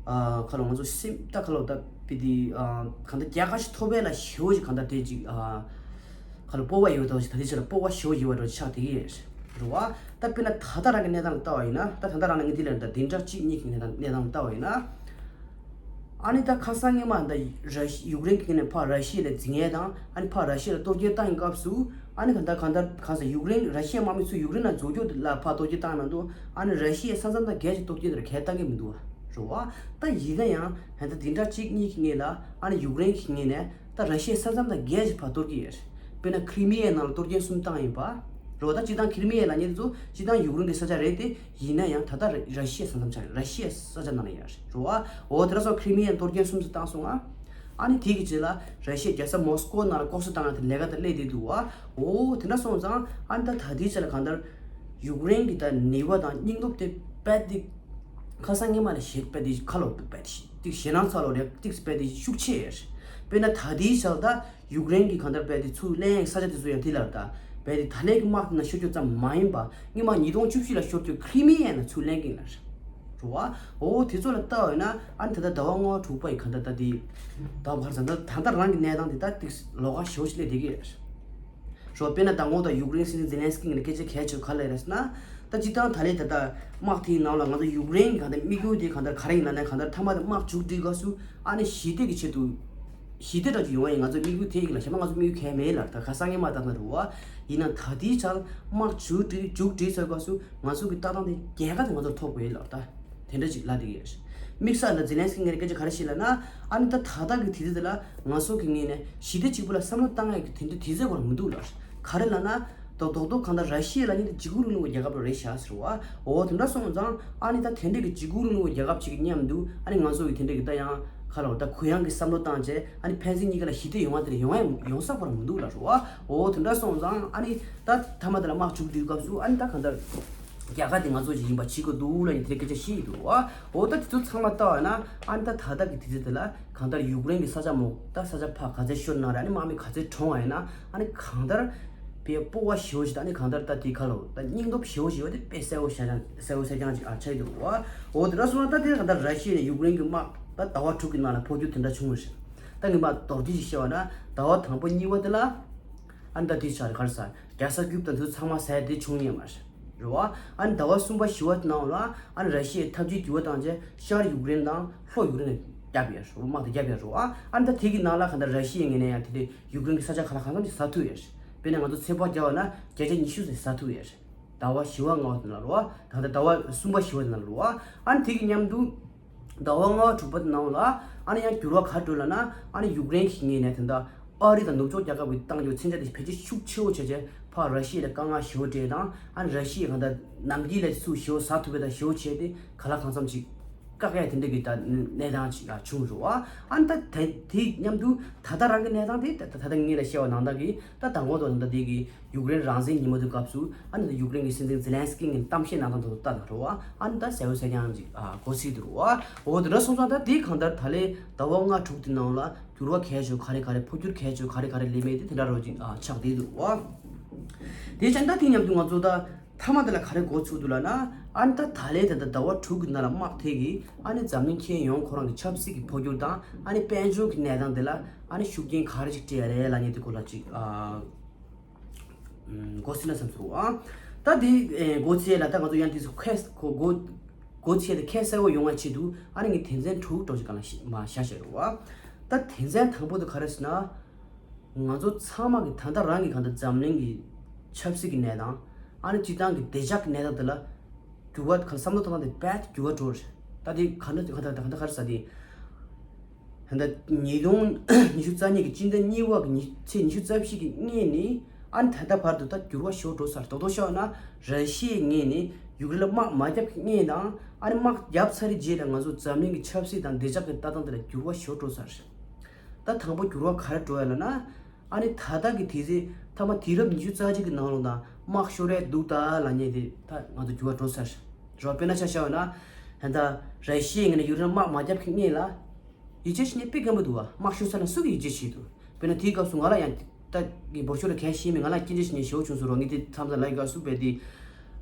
ཨ་ཁ་ལོ་ང་ཚོ་སེམས་ད་ཁ་ལོ་ད་རྦད་དེ་ཨ་གང་ལྟར་རྒྱལ་ཁ་ཞིག་ཐོབ་པ་ལ་ཞེ་པོ་ཞིག་གང་ལྟར་དེ་ཅིག་ཨ་ ཁ་ལ་སྤོབས་པ་ཡོད་པ་འདྲ་ཞིག་ད་ལྟའི་ཆ་ལ་སྤོབས་པ་ཞེ་པོ་ཡོད་པ་འདྲ་ཞིག་ཆགས་བསྡད་ཀྱི་ཡོད་རེད་བ། ད་དཔེར་ན་ད་ལྟ་རང་གི་གནས་སྟངས་ལ་ལྟ་བ་ཡིན་ན། ད་ད་ལྟ་རང་ལ་ངས་འདི་ལབ་ན། བདུན་ཕྲག་གཅིག་གཉིས་ཀྱི་གནས་སྟངས་གནས་སྟངས་ལ་ལྟ་བ་ཡིན་ན། ཨ་ནི་ད་ཁ་སང་སྔོན་མ་ད་ར་ཤི་ཡུཀ་རེན་གྱི་ངོས་ནས་ཕར་ར་ཤི་ཡ་ལ་འཛིང་ཡས་དང་། ཨ་ནི་ཕར་ར་ཤི་ཡ་ལ་གཏོར་སྐྱོན་བཏང་བའི་སྐབས་སུ། ཨ་ནི་གང་ལྟར་གང་ལྟར་གང་ཟེར། ཡུཀ་རེན་ར་ཤི་ཡའི་དམག་མི་ཚོས་ཡུཀ་རེན་ནང་འཛུལ་སྐྱོད་ལ་ཕར་གཏོར་སྐྱོན་བཏང་གནང་འདུག་ཨ་ནི་ར་ཤི་ཡའི་ས་མཚམས་དང་སྒེར་གྱི་གཏོར་སྐྱོན་དེར་གལ་གཏོང་གི་མི་འདུག་བ། རེད་བ། ད་ཡིན་ན་ཡང་ད་ལྟ་བདུན་ཕྲག་གཅིག་གཉིས་ཀྱི་སྔོན་ལ་ཨ་ནི་ཡུཀ་རེན་གྱི་ངོས་ནས་ད་ར་ཤི་ཡའི་ས་མཚམས་དང་སྒེར་གྱི་ཕར་གཏོར་གྱི་ཡོད། དཔེར་ན་ཁི་རི་མི་ཡའི་ནང་ལ་གཏོར་སྐྱོན་གསུམ་བཏང་ཡིན་པ། རེད་བ། ད་སྤྱིར་བཏང་ཁི་རི་མི་ཡ་ལབ་མཁན་དེ་ཚོ་སྤྱིར་བཏང་ཡུཀ་རེན་གྱི་ས་ཆ་རེད་དེ། ཡིན་ན་ཡང་ད་ལྟ་ར་ཤི་ཡའི་ས་མཚམས་ཆགས་རེད། ར་ཤི་ཡའི་ས་ཆ་ནང་ལ་ཡོད་རེད་བ། འོ་དེ་འདྲ་སོང་ཁི་རི་མི་ཡ་གཏོར་སྐྱོན་གསུམ་ཙམ་བཏང་སོང་ང་། ཨ་ནི་དེ་གི་རྗེས་ལ་ར་ཤི་ཡའི་རྒྱལ་ས་མོ་སི་ཀོ་ནང་ལ་ལྐོག་ཟ་བཏང་ཡ་དེ་ལས་ཀ་དེ་སླེབས་བསྡད་འདུག་བ། འོ་དེ་འདྲ་སོང་ཙང་ཨ་ནི་ད་ད་ལྟའི་ཆ་ལ་གང་ལྟར་ཡུཀ་རེན་གྱི་ད་ནུས་པ་དང་སྙིང་སྟོབས་དེ་རྦད་དེ་ཁ་སང་སྔོན་མ་ལ་ཞེ་རྦད་དེ་ཁ་ལོ་རྦད་དེ་ཞེ་ཏིག་ཞེད་སྣང་ཚ་ལོ་རེད་ཏིག་རྦད་དེ་ཤུགས་ཆེ་ཡོད་རེད། དཔེར་ན་ད་ལྟའི་ཆ་ལ་ད་ཡུཀ་རེན་གྱི་གང་ལྟར་རྦད་དེ་ཚུར་ལེན་ས་ཆ་དེ་ཚོ་ཡང་དེ་ལ་ད་རྦད་དེ་ད་ལན་གྱི་དམག་དེ་ནང་ཤོར་རྒྱུ་ཙམ་མ་ཡིན་པ། སྔོན་མ་ཉིས་སྟོང་བཅུ་བཞི་ལ་ཤོར་རྒྱུ་ཁི་རི་མི་ཡ་ནང་ཚུར་ལེན་གྱི་ཡིན་ལ། རེད་བ། འོ་དེ་ཚོ་ལ་ལྟ་བ་ཡིན་ན་ཨ་ནི་ད་ལྟ་ཟླ་བ་ལྔ་དྲུག་པ་ཡི་གང་ལྟར་ད་དེ་ཟླ་བ་ག་རེ་ཟེར་ད་ད་ལྟ་རང་གི་གནས་སྟངས་དེ་ད་ཏིག་ལོགས་ཀ་ཞེ་པོ་ཞིག་སླེབས་བསྡད་ཀྱི་ཡོད་རེད། རོ། དཔེར་ན་མདང་དགོང་དང་ཡུཀ་རེན་སྲིད་འཛིན་ཛེ་ལན་སི་ཀི་ངོས་ནས་སྐད་ཆ་གལ་ཆེ་ག་རེ་རེད་ཟེར་ན། ད་སྤྱིར་བཏང་ད་ལན་ད་ལྟ་དམག་དེའི་ནང་ལ་ང་ཚོ་ཡུཀ་རེན་གྱི་གང་ལྟར་དམིགས་ཡུལ་དེ་གང་ལྟར་ག་རེ་ཡིན་ལབ་ན། གང་ལྟར་མཐའ་མ་དེ་དམག་མཇུག་སྒྲིལ་སྐབས་སུ་ཨ་ནི་ཞི་བདེ་གི་ཆེད་དུ། ཞི་བདེ་འདྲ་ཅིག་ཡོང་བ་ཡིན། ང་ཚོ་དམིགས་ཡུལ་དེ་ཡིན་ལ། གཞན་པ་ང་ཚོ་དམིགས་ཡུལ་གང་ཡང་མེད་ལ། ད་ཁ་སང་སྔོན་མ་ལྟ་ན་རེད་བ། ཡིན་ན་ད་ལྟའི་ཆར་དམག་མཇུག་སྒྲིལ་མཇུག་སྒྲིལ་ཚར་སྐབས་སུ་ང་ཚོ་གི་ལྟ་སྟངས་དེ་རྒྱལ་ཁ་དེ་ང་ཚོར་ཐོབ་དགོས་ཡོད་ལ། ད། དེ་འདྲ་ཅིག་ལབ་བསྡད་ཀྱི་ཡོད། དམིགས་བསལ་ལ་ཛེ་ལན་སི་ཀི་ངོས་ནས་སྐད་ཆ་ག་རེ་བཤད་ལབ་ན། ཨ་ནི་ད་ད་ལྟ་གི་དུས་ཚོད་དེ་ལ་ང་ཚོ་གི་ངོས་ནས་ཞི་བདེ་གཅིག་པུ་ལ་བསམ་བློ་བཏང་ཡག་གི་དེ་འདྲ་དུས་ཚོད་ཁོ་རང་མི་འདུག་ལ། ག་རེ་ལབ་ན། རྡོག་རྡོག་རྡོག་གང་ལྟར་ར་ཤི་ཡ་ལབ་མཁན་དེ་འཇིགས་སྐུལ་རིང་ལུགས་ཀྱི་རྒྱལ་ཁབ་རེད་ཤག་ཟེར་བ། འོ་དེ་འདྲ་སོང་ཙང་ཨ་ནི་ད་དེ་འདྲ་གི་འཇིགས་སྐུལ་རིང་ལུགས་ཀྱི་རྒྱལ་ཁབ་ཅིག་གི་མཉམ་དུ་ཨ་ནི་ང་ཚོ་གི་དེ་འདྲ་གི་ད་ཡང་ཁ་ལོ་ད་གུ་ཡངས་ཀྱི་བསམ་བློ་བཏང་བྱས་ཨ་ནི་ཕན་ཚུན་གཉིས་ཀ་ལ་ཞི་བདེ་ཡོང་བ་དེ་འདྲ་ཡོང་ཡ་ཡོང་ས་ཁོ་རང་མི་འདུག་ལ་ཟེར་བ། འོ་དེ་འདྲ་སོང་ཙང་ཨ་ནི། ད་མཐའ་མ་དེ་ལ་དམག་མཇུག་སྒྲིལ་སྐབས་སུ་ཨ་ནི་ད་གང་ལྟར་རྒྱལ་ཁ་དེ་ང་ཚོ་ཞིག་ཡིན་པ་བྱེད་དགོས་འདུག་ལབ་ནས་དེ་སྐད་ཆ་བཤད་ཀྱི་འདུག་བ། འོ་ད་དེ་ཚོ་ཚང་མ་ལྟ་བ་ན་ཨ་ནི་ད་ད་ལྟ་གི་དུས་ཚོད་དེ་ལ་གང་ལྟར་ཡུཀ་རེན་གྱི་ས་ཆ་མོ་ད་ས་ཆ་ཕར་ག་ཚད་ཤོར་ན་ར། ཨ་ནི་དམག་མི་ག་ཚད་གྲོངས་པ་ཡིན་ན་ཨ་ནི་གང་ལྟར་དཔེ་སྤོབས་པ་ཞེ་པོ་ཞིག་དང་། ཨ་ནི་གང་ལྟར་ད་དེ་ཁ་ལོ་ད་སྙིང་སྟོབས་ཞེ་པོ་ཞིག་ཡོད་དེ་དཔེ་གསལ་པོ་ཤ་ཅང་གསལ་པོ་གསལ་རྐྱང་ཅིག་ཨ་ཆགས་ཀྱི་འདུག་བ། འོ་དེ་འདྲ་སོང་ན་ད་དེ་གང་ལྟར་ར་ཤི་ཡ་ནས་ཡུཀ་རེན་གྱི་དམག་ད་ཟླ་བ་དྲུག་གི་ནང་ལ་འཕོ་འགྱུར་དེ་འདྲ་བྱུང་བ་རེད། ད་ངས་མར་མདོར་བསྡུས་ཤིག་བཤད་པ་ན་ཟླ་བ་དང་པོ་གཉིས་པ་དེ་ལ། ཨ་ནི་ད་དེ་ཆར་ག་རེ་ཟ། རྒྱལ་ས་ཀིབ་དང་དེ་ཚོ་ཚང་མ་ཟ་ཡ་དེ་བྱུང་ཡོད་མ་རེད། རེད་བ། ཨ་ནི་ཟླ་བ་གསུམ་པ་བཞི་པ་དེ་ནང་ལ་ཨ་ནི་ར་ཤི་ཡས་འཐབ་ཇུས་འགྱུར་བ་བཏང་རྗེས་ཤར་ཡུཀ་རེན་དང་ལྷོ་ཡུཀ་རེན་ལ་བརྒྱབ་ཡོད་རེད། དམག་དེ་བརྒྱབ་ཡོད་རེད་བ། ཨ་ནི་ད་དེ་གི་ནང་ལ་གང་ལྟར་ར་ཤི་ཡའི་ངོས་ནས་ཡང་དེ་འདྲའི་ཡུཀ་རེན་གྱི་ས་ཆ་ག་ལ་གང་འཚམ་ཞིག་ཟ་ཐུབ་ཡོད་རེད། དཔེར་ན་ང་ཚོ་ཚོད་དཔག་བརྒྱབ་པ་ན་བརྒྱ་ཆ་ཉི་ཤུ་ཙམ་ཟ་ཐུབ་ཡོད་རེད། ཟླ་བ་བཞི་པ་ལྔ་པ་དེ་ནང་ལ་རེད་བ། ད་ལྟ་ཟླ་བ་གསུམ་པ་བཞི་པ་དེ་ནང་ལ་རེད་བ། ཨ་ནི་དེ་གི་མཉམ་དུ། ཟླ་བ་ལྔ་པ་དྲུག་པ་དེ་ནང་ལ་ཨ་ནི་ཡང་འགྱུར་བ་ག་རེ་འགྲོ་ལབ་ན། ཨ་ནི་ཡུཀ་རེན་གྱི་ངོས་ནས་ད་ལྟ་ཨ་རི་དང་ནུབ་ཕྱོགས་རྒྱལ་ཁབ་ཀྱིས་བཏང་རྒྱུ་མཚོན་ཆ་དེ་ཕལ་ཆེར་ཤུགས་ཆེ་བོ་བྱས་བྱས་ཕར་ར་ཤི་ཡ་ལ་དཀའ་ངལ་ཞེ་པོ་སྤྲད་དང་། ཨ་ནི་ར་ཤི་ཡས་གང་ལྟར་ནམ་རྒྱུན་ལས་ཚུར་ཞེ་པོ་ཟ་ཐུབ་པ་དང་ཞེ་པོ་བྱས་ཏེ་ག་ལ་གང་འཚམ་ཅིག་བཀག་ཡ་དེ་འདྲ་གི་ད་གནས་སྟངས་ཅིག་ཡང་བྱུང་འགྲོ་བ། ཨ་ནི་ད་དེ་དེ་མཉམ་དུ་ད་ལྟ་རང་གི་གནས་སྟངས་དེ་ད་ད་ལྟ་ངས་ལ་བཤད་པ་ནང་ལྟར་གྱི་ད་མདང་དགོང་དང་ད་ལྟ་དེ་གི་ཡུཀ་རེན་རང་བཙན་ཉིན་མོ་དེ་སྐབས་སུ་ཨ་ནི་ཡུཀ་རེན་གྱི་སྲིད་འཛིན་ཛེ་ལན་སི་ཀི་ངས་གཏམ་བཤད་གནང་སྟངས་དེ་ཚོ་ལྟ་དང་འགྲོ་བ། ཨ་ནི་ད་གསལ་པོ་གསལ་རྐྱང་ཅིག་ཨ་གོ་སྲིད་འདུག་བ། འོ་དེ་འདྲ་སོང་ཙང་ད་དེ་གང་ལྟར་ད་ལན་ཟླ་བ་ལྔ་དྲུག་དེ་ནང་ལ་འགྱུར་བ་གལ་ཆེ་ག་རེ་ག་རེ་འཕོ་འགྱུར་གལ་ཆེ་ག་རེ་ག་རེ་སླེབས་མེད་དེ་དེ་འདྲ་རོ་ཅིག་ཨ་ཆགས་བསྡད་འདུག་བ། དེ་ཅང་ད་དེ་མཉམ་དུ་ང་ཚོ་ད་མཐའ་མ་དེ་ལ་ག་རེ་འགོ་ཚུགས་འདུག་ལབ་ན། ཨ་ནི་ད་ད་ལན་ད་ད་ཟླ་བ་དྲུག་གི་ནང་ལ་དམག་དེ་གིས་ཨ་ནི་འཛམ་གླིང་ཁྱོན་ཡོངས་ཁོ་རང་གི་ཆབ་སྲིད་ཀྱི་འཕོ་འགྱུར་དང་ཨ་ནི་དཔལ་འབྱོར་གྱི་གནས་སྟངས་དེ་ལ་ཨ་ནི་ཤུགས་རྐྱེན་ག་རེ་ཅིག་སྤྲད་ཡ་རེད་ལབ་མཁན་དེ་སྐོར་ལ་ཅིག་ཨ། ཨུམ། འགོ་ཚུགས་ན་བསམ་སོང་ཨ། ད་འདི་ཨེ་འགོ་ཚུགས་ཡ་ལ་ད་ང་ཚོ་ཡང་འདི་ཚོ་ཁས་གོ་འགོ་འགོ་ཚུགས་ཡ་དེ་ཁས་གསལ་བོ་ཡོང་བའི་ཆེད་དུ་ཨ་ནི་ངས་དོན་ཚན་དྲུག་འདྲ་ཅིག་སྒང་ལ་ཤི་མ་བཞག་བཞག་རེད་བ། ད་དོན་ཚན་དང་པོ་དེ་ག་རེ་ཟེར་ན། ང་ཚོ་ཚང་མ་གི་ད་ལྟ་རང་གི་གང་ལྟར་འཛམ་གླིང་གི་ཆབ་སྲིད་ཀྱི་གནས་སྟངས། ཨ་ནི་སྤྱིར་བཏང་གི་བདེ་འཇགས་ཀྱི་གནས་སྟངས་དེ་ལ་འགྱུར་བ་ག་བསམ་བློ་གཏོང་སྟངས་དེ་རྦད་འགྱུར་བ་འགྲོ་རེད། ད་དེ་ག་འདྲ་ག་འདྲ་ག་འདྲ་ག་རེ་ཟེར་དེ། ད་ལྟ་ཉིས་སྟོང་ཉི་ཤུ་རྩ་གཉིས་ཀྱི་སྤྱི་ཟླ་གཉིས་པ་གི་ཉི་ཚེས་ཉི་ཤུ་རྩ་བཞི་གི་སྔོན་ནས་ཨ་ནི་ད་ལྟ་བར་དུ་ད་འགྱུར་བ་ཞེ་པོ་འགྲོ་ཚར། རྡོག་རྡོག་བཤད་ན་ར་ཤི་ཡའི་ངོས་ནས་ཡུཀ་རེན་ལ་དམག་མ་བརྒྱབ་ཀྱི་སྔོན་དང་ཨ་ནི་དམག་བརྒྱབ་ཚར་བའི་རྗེས་ལ་ང་ཚོ་འཛམ་གླིང་གི་ཆབ་སྲིད་དང་བདེ་འཇགས་ཀྱི་ལྟ་སྟངས་དེ་ལ་འགྱུར་བ་ཞེ་པོ་འགྲོ་ཚར། ད་དང་པོ་འགྱུར་བ་ག་རེ་འགྲོ་ཡ་ལབ་ན། ཨ་ནི་ད་ལྟ་གི་དུས་ཚོད་མཐའ་མ་དུས་རབས་ཉི་ཤུ་རྩ་གཅིག་གི་ནང་ལོགས་ན་དམག་ཤོར་ཡ་འདུག་ད་ལབ་མཁན་དེ་ད་ང་ཚོ་འགྱུར་བ་འགྲོ་ཚར། རོ། དཔེར་ན་ཆ་བཞག་པ་ན། ད་ལྟ་ར་ཤི་ཡའི་ངོས་ནས་ཡུཀ་རེན་དམག་མ་བརྒྱབ་ཀྱི་སྔོན་ལ། ཡིད་ཆེས་བྱེད་མཁན་དཔེ་སྐམ་པོ་འདུག་བ། དམག་ཤོར་ས་ལ་སུ་གིས་ཡིད་ཆེས་བྱེད་འདུག་དཔེར་ན་དེའི་སྐབས་སུ་ང་ལ་ཡང་། ད་ངས་འབོར་ཤོག་ལ་གང་ཤེས་མེད། ང་ལ་སྐད་ཆ་བཤད་མཁན་ཞེ་པོ་བྱུང་སོང་རོ། ངས་དེ་མཚམས་མཚམས་ལབ་ཡི་ག་སུ་བས་དེ།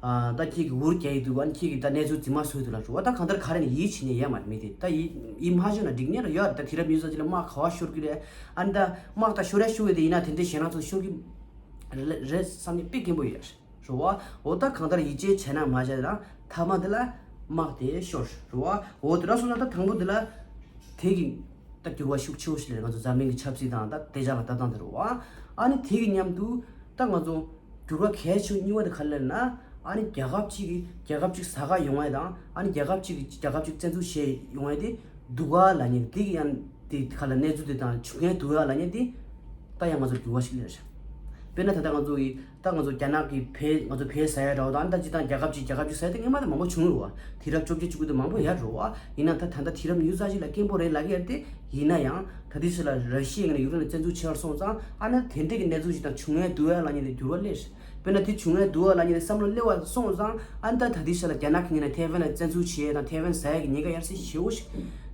ཨ། ད་ཁྱེད་ཀྱིས་འུར་རྒྱག་གི་འདུག་ཨ་ནི་ཁྱེད་ཀྱིས་ད་གནས་ཚུལ་རྫུན་མ་བཟོས་འདུག་ལབ་རོ། ད་གང་ལྟར་ག་རེ་ནས་ཡིད་ཆེས་མཁན་ཡོད་མ་རེད། མི་དེ་ད་ཡིད་ཡིད་མ་ཆེས་ན་འགྲིག་མཁན་རེད། ཡོད་རེད། ད་དུས་རབས་ཉི་ཤུ་རྩ་གཅིག་ལ་དམག་ག་པར་ཤོར་གི་རེད། ཨ་ནི་ད་དམག་ད་ཤོར་ཡ་ཤོར་བས་དེ་ཡིན་ན་དེ་འདྲའི་ཞེད་སྣང་ཚོ་ཤོར་གི་རེད་བསམ་ནས་དཔེ་སྐྱིད་པོ་ཡོད་རེད་བ། འོ་ད་གང་ལྟར་ཡིད་ཆེས་བྱས་ན་མ་བྱས་ན་མཐའ་མ་དེ་ལ་དམག་དེ་ཤོར་རེད་བ། འོ་དེ་འདྲ་སོང་ན་ད་དང་པོ་དེ་ལ་དེ་གི་ད་འགྱུར་བ་ཤུགས་ཆེ་བོ་ཞིག་སླེབས། ང་ཚོ་འཛམ་གླིང་གི་ཆབ་སྲིད་དང་ད་བདེ་འཇགས་ལ་ལྟ་སྟངས་དེ་རེད་བ། ཨ་ནི་དེ་གི་མཉམ་དུ་ད་ང་ཚོ་འགྱུར་བ་གལ་ཆེ་བོ་གཉིས་པ་དེ་ག་རེ་ལབ་ན། ཨ་ནི་རྒྱལ་ཁབ་གཅིག་གི་རྒྱལ་ཁབ་གཅིག་ཟ་ཁ་ཡོང་ཡ་དང་ཨ་ནི་རྒྱལ་ཁབ་གཅིག་གི་རྒྱལ་ཁབ་གཅིག་བཙན་འཛུལ་བྱས་ཡོང་ཡ་དེ་སྡུག་ག་ལབ་མཁན་དེ་གི་ཡང་དེ་ག་ལ་གནས་ཚུལ་དེ་དང་བྱུང་མཁན་སྡུག་ག་ལབ་མཁན་དེ་ད་ཡང་ང་ཚོར་འགྱུར་བ་ཞིག་སླེབས་རེད། དཔེར་ན་ད་ལྟ་ང་ཚོ་ཡི་ད་ང་ཚོ་རྒྱ་ནག་གི་བལ་ང་ཚོ་བལ་ཟ་ཡ་འདྲ་བོ་དང་ད་སྤྱི་བཏང་རྒྱལ་ཁབ་གཅིག་རྒྱལ་ཁབ་གཅིག་ཟ་ཡ་དེ་སྔོན་མ་དེ་མང་པོ་བྱུང་རེད་བ། དུས་རབས་བཅོ་བརྒྱད་བཅུ་དགུ་དེ་མང་པོ་ཡོད་རེད་བ། ཡིན་ན་ད་ད་ལྟ་དུས་རབས་ཉི་ཤུ་རྩ་གཅིག་ལ་སྐྱེན་པོ་རེད་ལབ་ཀྱི་ཡོད་རེད་དེ། ཡིན་ན་ཡང་ད་ལྟའི་ཆར་ལ་ར་ཤི་ཡ་ངོས་ནས་ཡུཀ་རེན་ལ་བཙན་འཛུལ་བྱས་པ་སོང་ཙང་ཨ་ནི་དེ་འདྲས་ཀྱི་གནས་ཚུལ་ཞིག་དང་བྱུང་ཡ་སྡུག་ག་ལབ་མཁན་དེ་འགྱུར་བ་སླེབས། དཔེར་ན་དེ་བྱུང་ཡ་སྡུག་ག་ལབ་མཁན་དེ་བསམ་བློ་སླེབས་པ་སོང་ཙང་ཨ་ནི་ད་ད་ལྟའི་ཆར་ལ་རྒྱ་ནག་གི་ངོས་ནས་ཐའེ་ཝན་ལ་བཙན་འཛུལ་བྱས་དང་ཐའེ་ཝན་ཟ་ཡ་གི་ཉེན་ཁ་ཡར་སེ་ཞེ་བོ་ཞིག་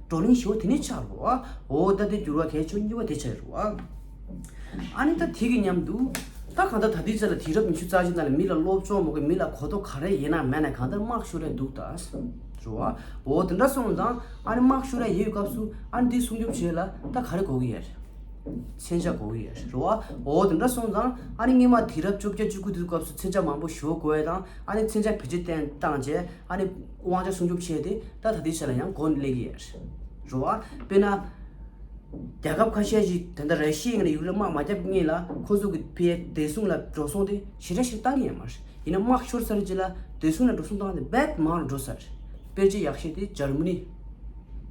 བགྲོ་གླེང་ཞེ་བོ་དེ་ནས་ཆགས་རེད་བ། འོ་ད་དེ་འགྱུར་བ་གལ་ཆེ་བོ་གཉིས་པ་དེ་ཆགས་རེད་བ། ཨ་ནི་ད་དེ་གི་མཉམ་དུ་ད་གང་ལྟར་ད་ལྟའི་ཆར་ལ་དུས་རབས་ཉི་ཤུ་རྩ་གཅིག་ནང་ལ་མི་ལ་སློབ་སྦྱོང་མོ་གི་མི་ལ་གོ་རྟོགས་ག་རེ་ཡིན་ན་མེད་ན་གང་ལྟར་དམག་ཤོར་རེ་འདུག་ད། རེད་བ། འོ་དེ་འདྲ་སོང་ཙང་ཨ་ནི་དམག་ཤོར་རེ་ཡོད་སྐབས་སུ་ཨ་ནི་དེ་སྲུང་སྐྱོབ་བྱེད་ལ་ད་ག་རེ་དགོས་ཀྱི་ཡོད་རེད། མཚོན་ཆ་དགོས་ཀྱི་ཡོད་རེད་བ། འོ་དེ་འདྲ་སོང་ཙང་ཨ་ནི་སྔོན་མ་དུས་རབས་བཅོ་བརྒྱད་བཅུ་དགུ་དུས་སྐབས་སུ་མཚོན་ཆ་མང་པོ་ཞེ་པོ་དགོས་ཡ་དང་ཨ་ནི་མཚོན་ཆ་བེད་སྤྱོད་བཏང་བཏང་རྗེས་ཨ་ནི་དབང་ཆ་སྲུང་སྐྱོབ་བྱས་ཏེ་ད་ད་ལྟའི་ཆ་ལ་ཡང་གོ་སླེབས་ཀྱི་ཡོད་རེད། རེད་བ། དཔེར་ན། རྒྱལ་ཁབ་ཁ་ཤས་ཤིག་དེ་འདྲ་ར་ཤི་ཡའི་ངོས་ནས་ཡུཀ་རེན་དམག་མ་བརྒྱབ་སྔོན་ལ་ཁོ་ཚོ་གི་ཕའི་བདེ་སྲུང་ལ་འགྲོ་སོང་དེ་ཞེ་དྲག་ཞིག་བཏང་གི་ཡོད་མ་རེད། ཡིན་ན་དམག་ཤོར་ཚར་རྗེས་ལ་བདེ་སྲུང་ལ་འགྲོ་སོང་བཏང་སྟེ་རྦད་མང་རུ་འགྲོ་ཚར་རེད། དཔེར་བརྗོད་ཡག་ཤོས་དེ་འཇར་མ་ནི།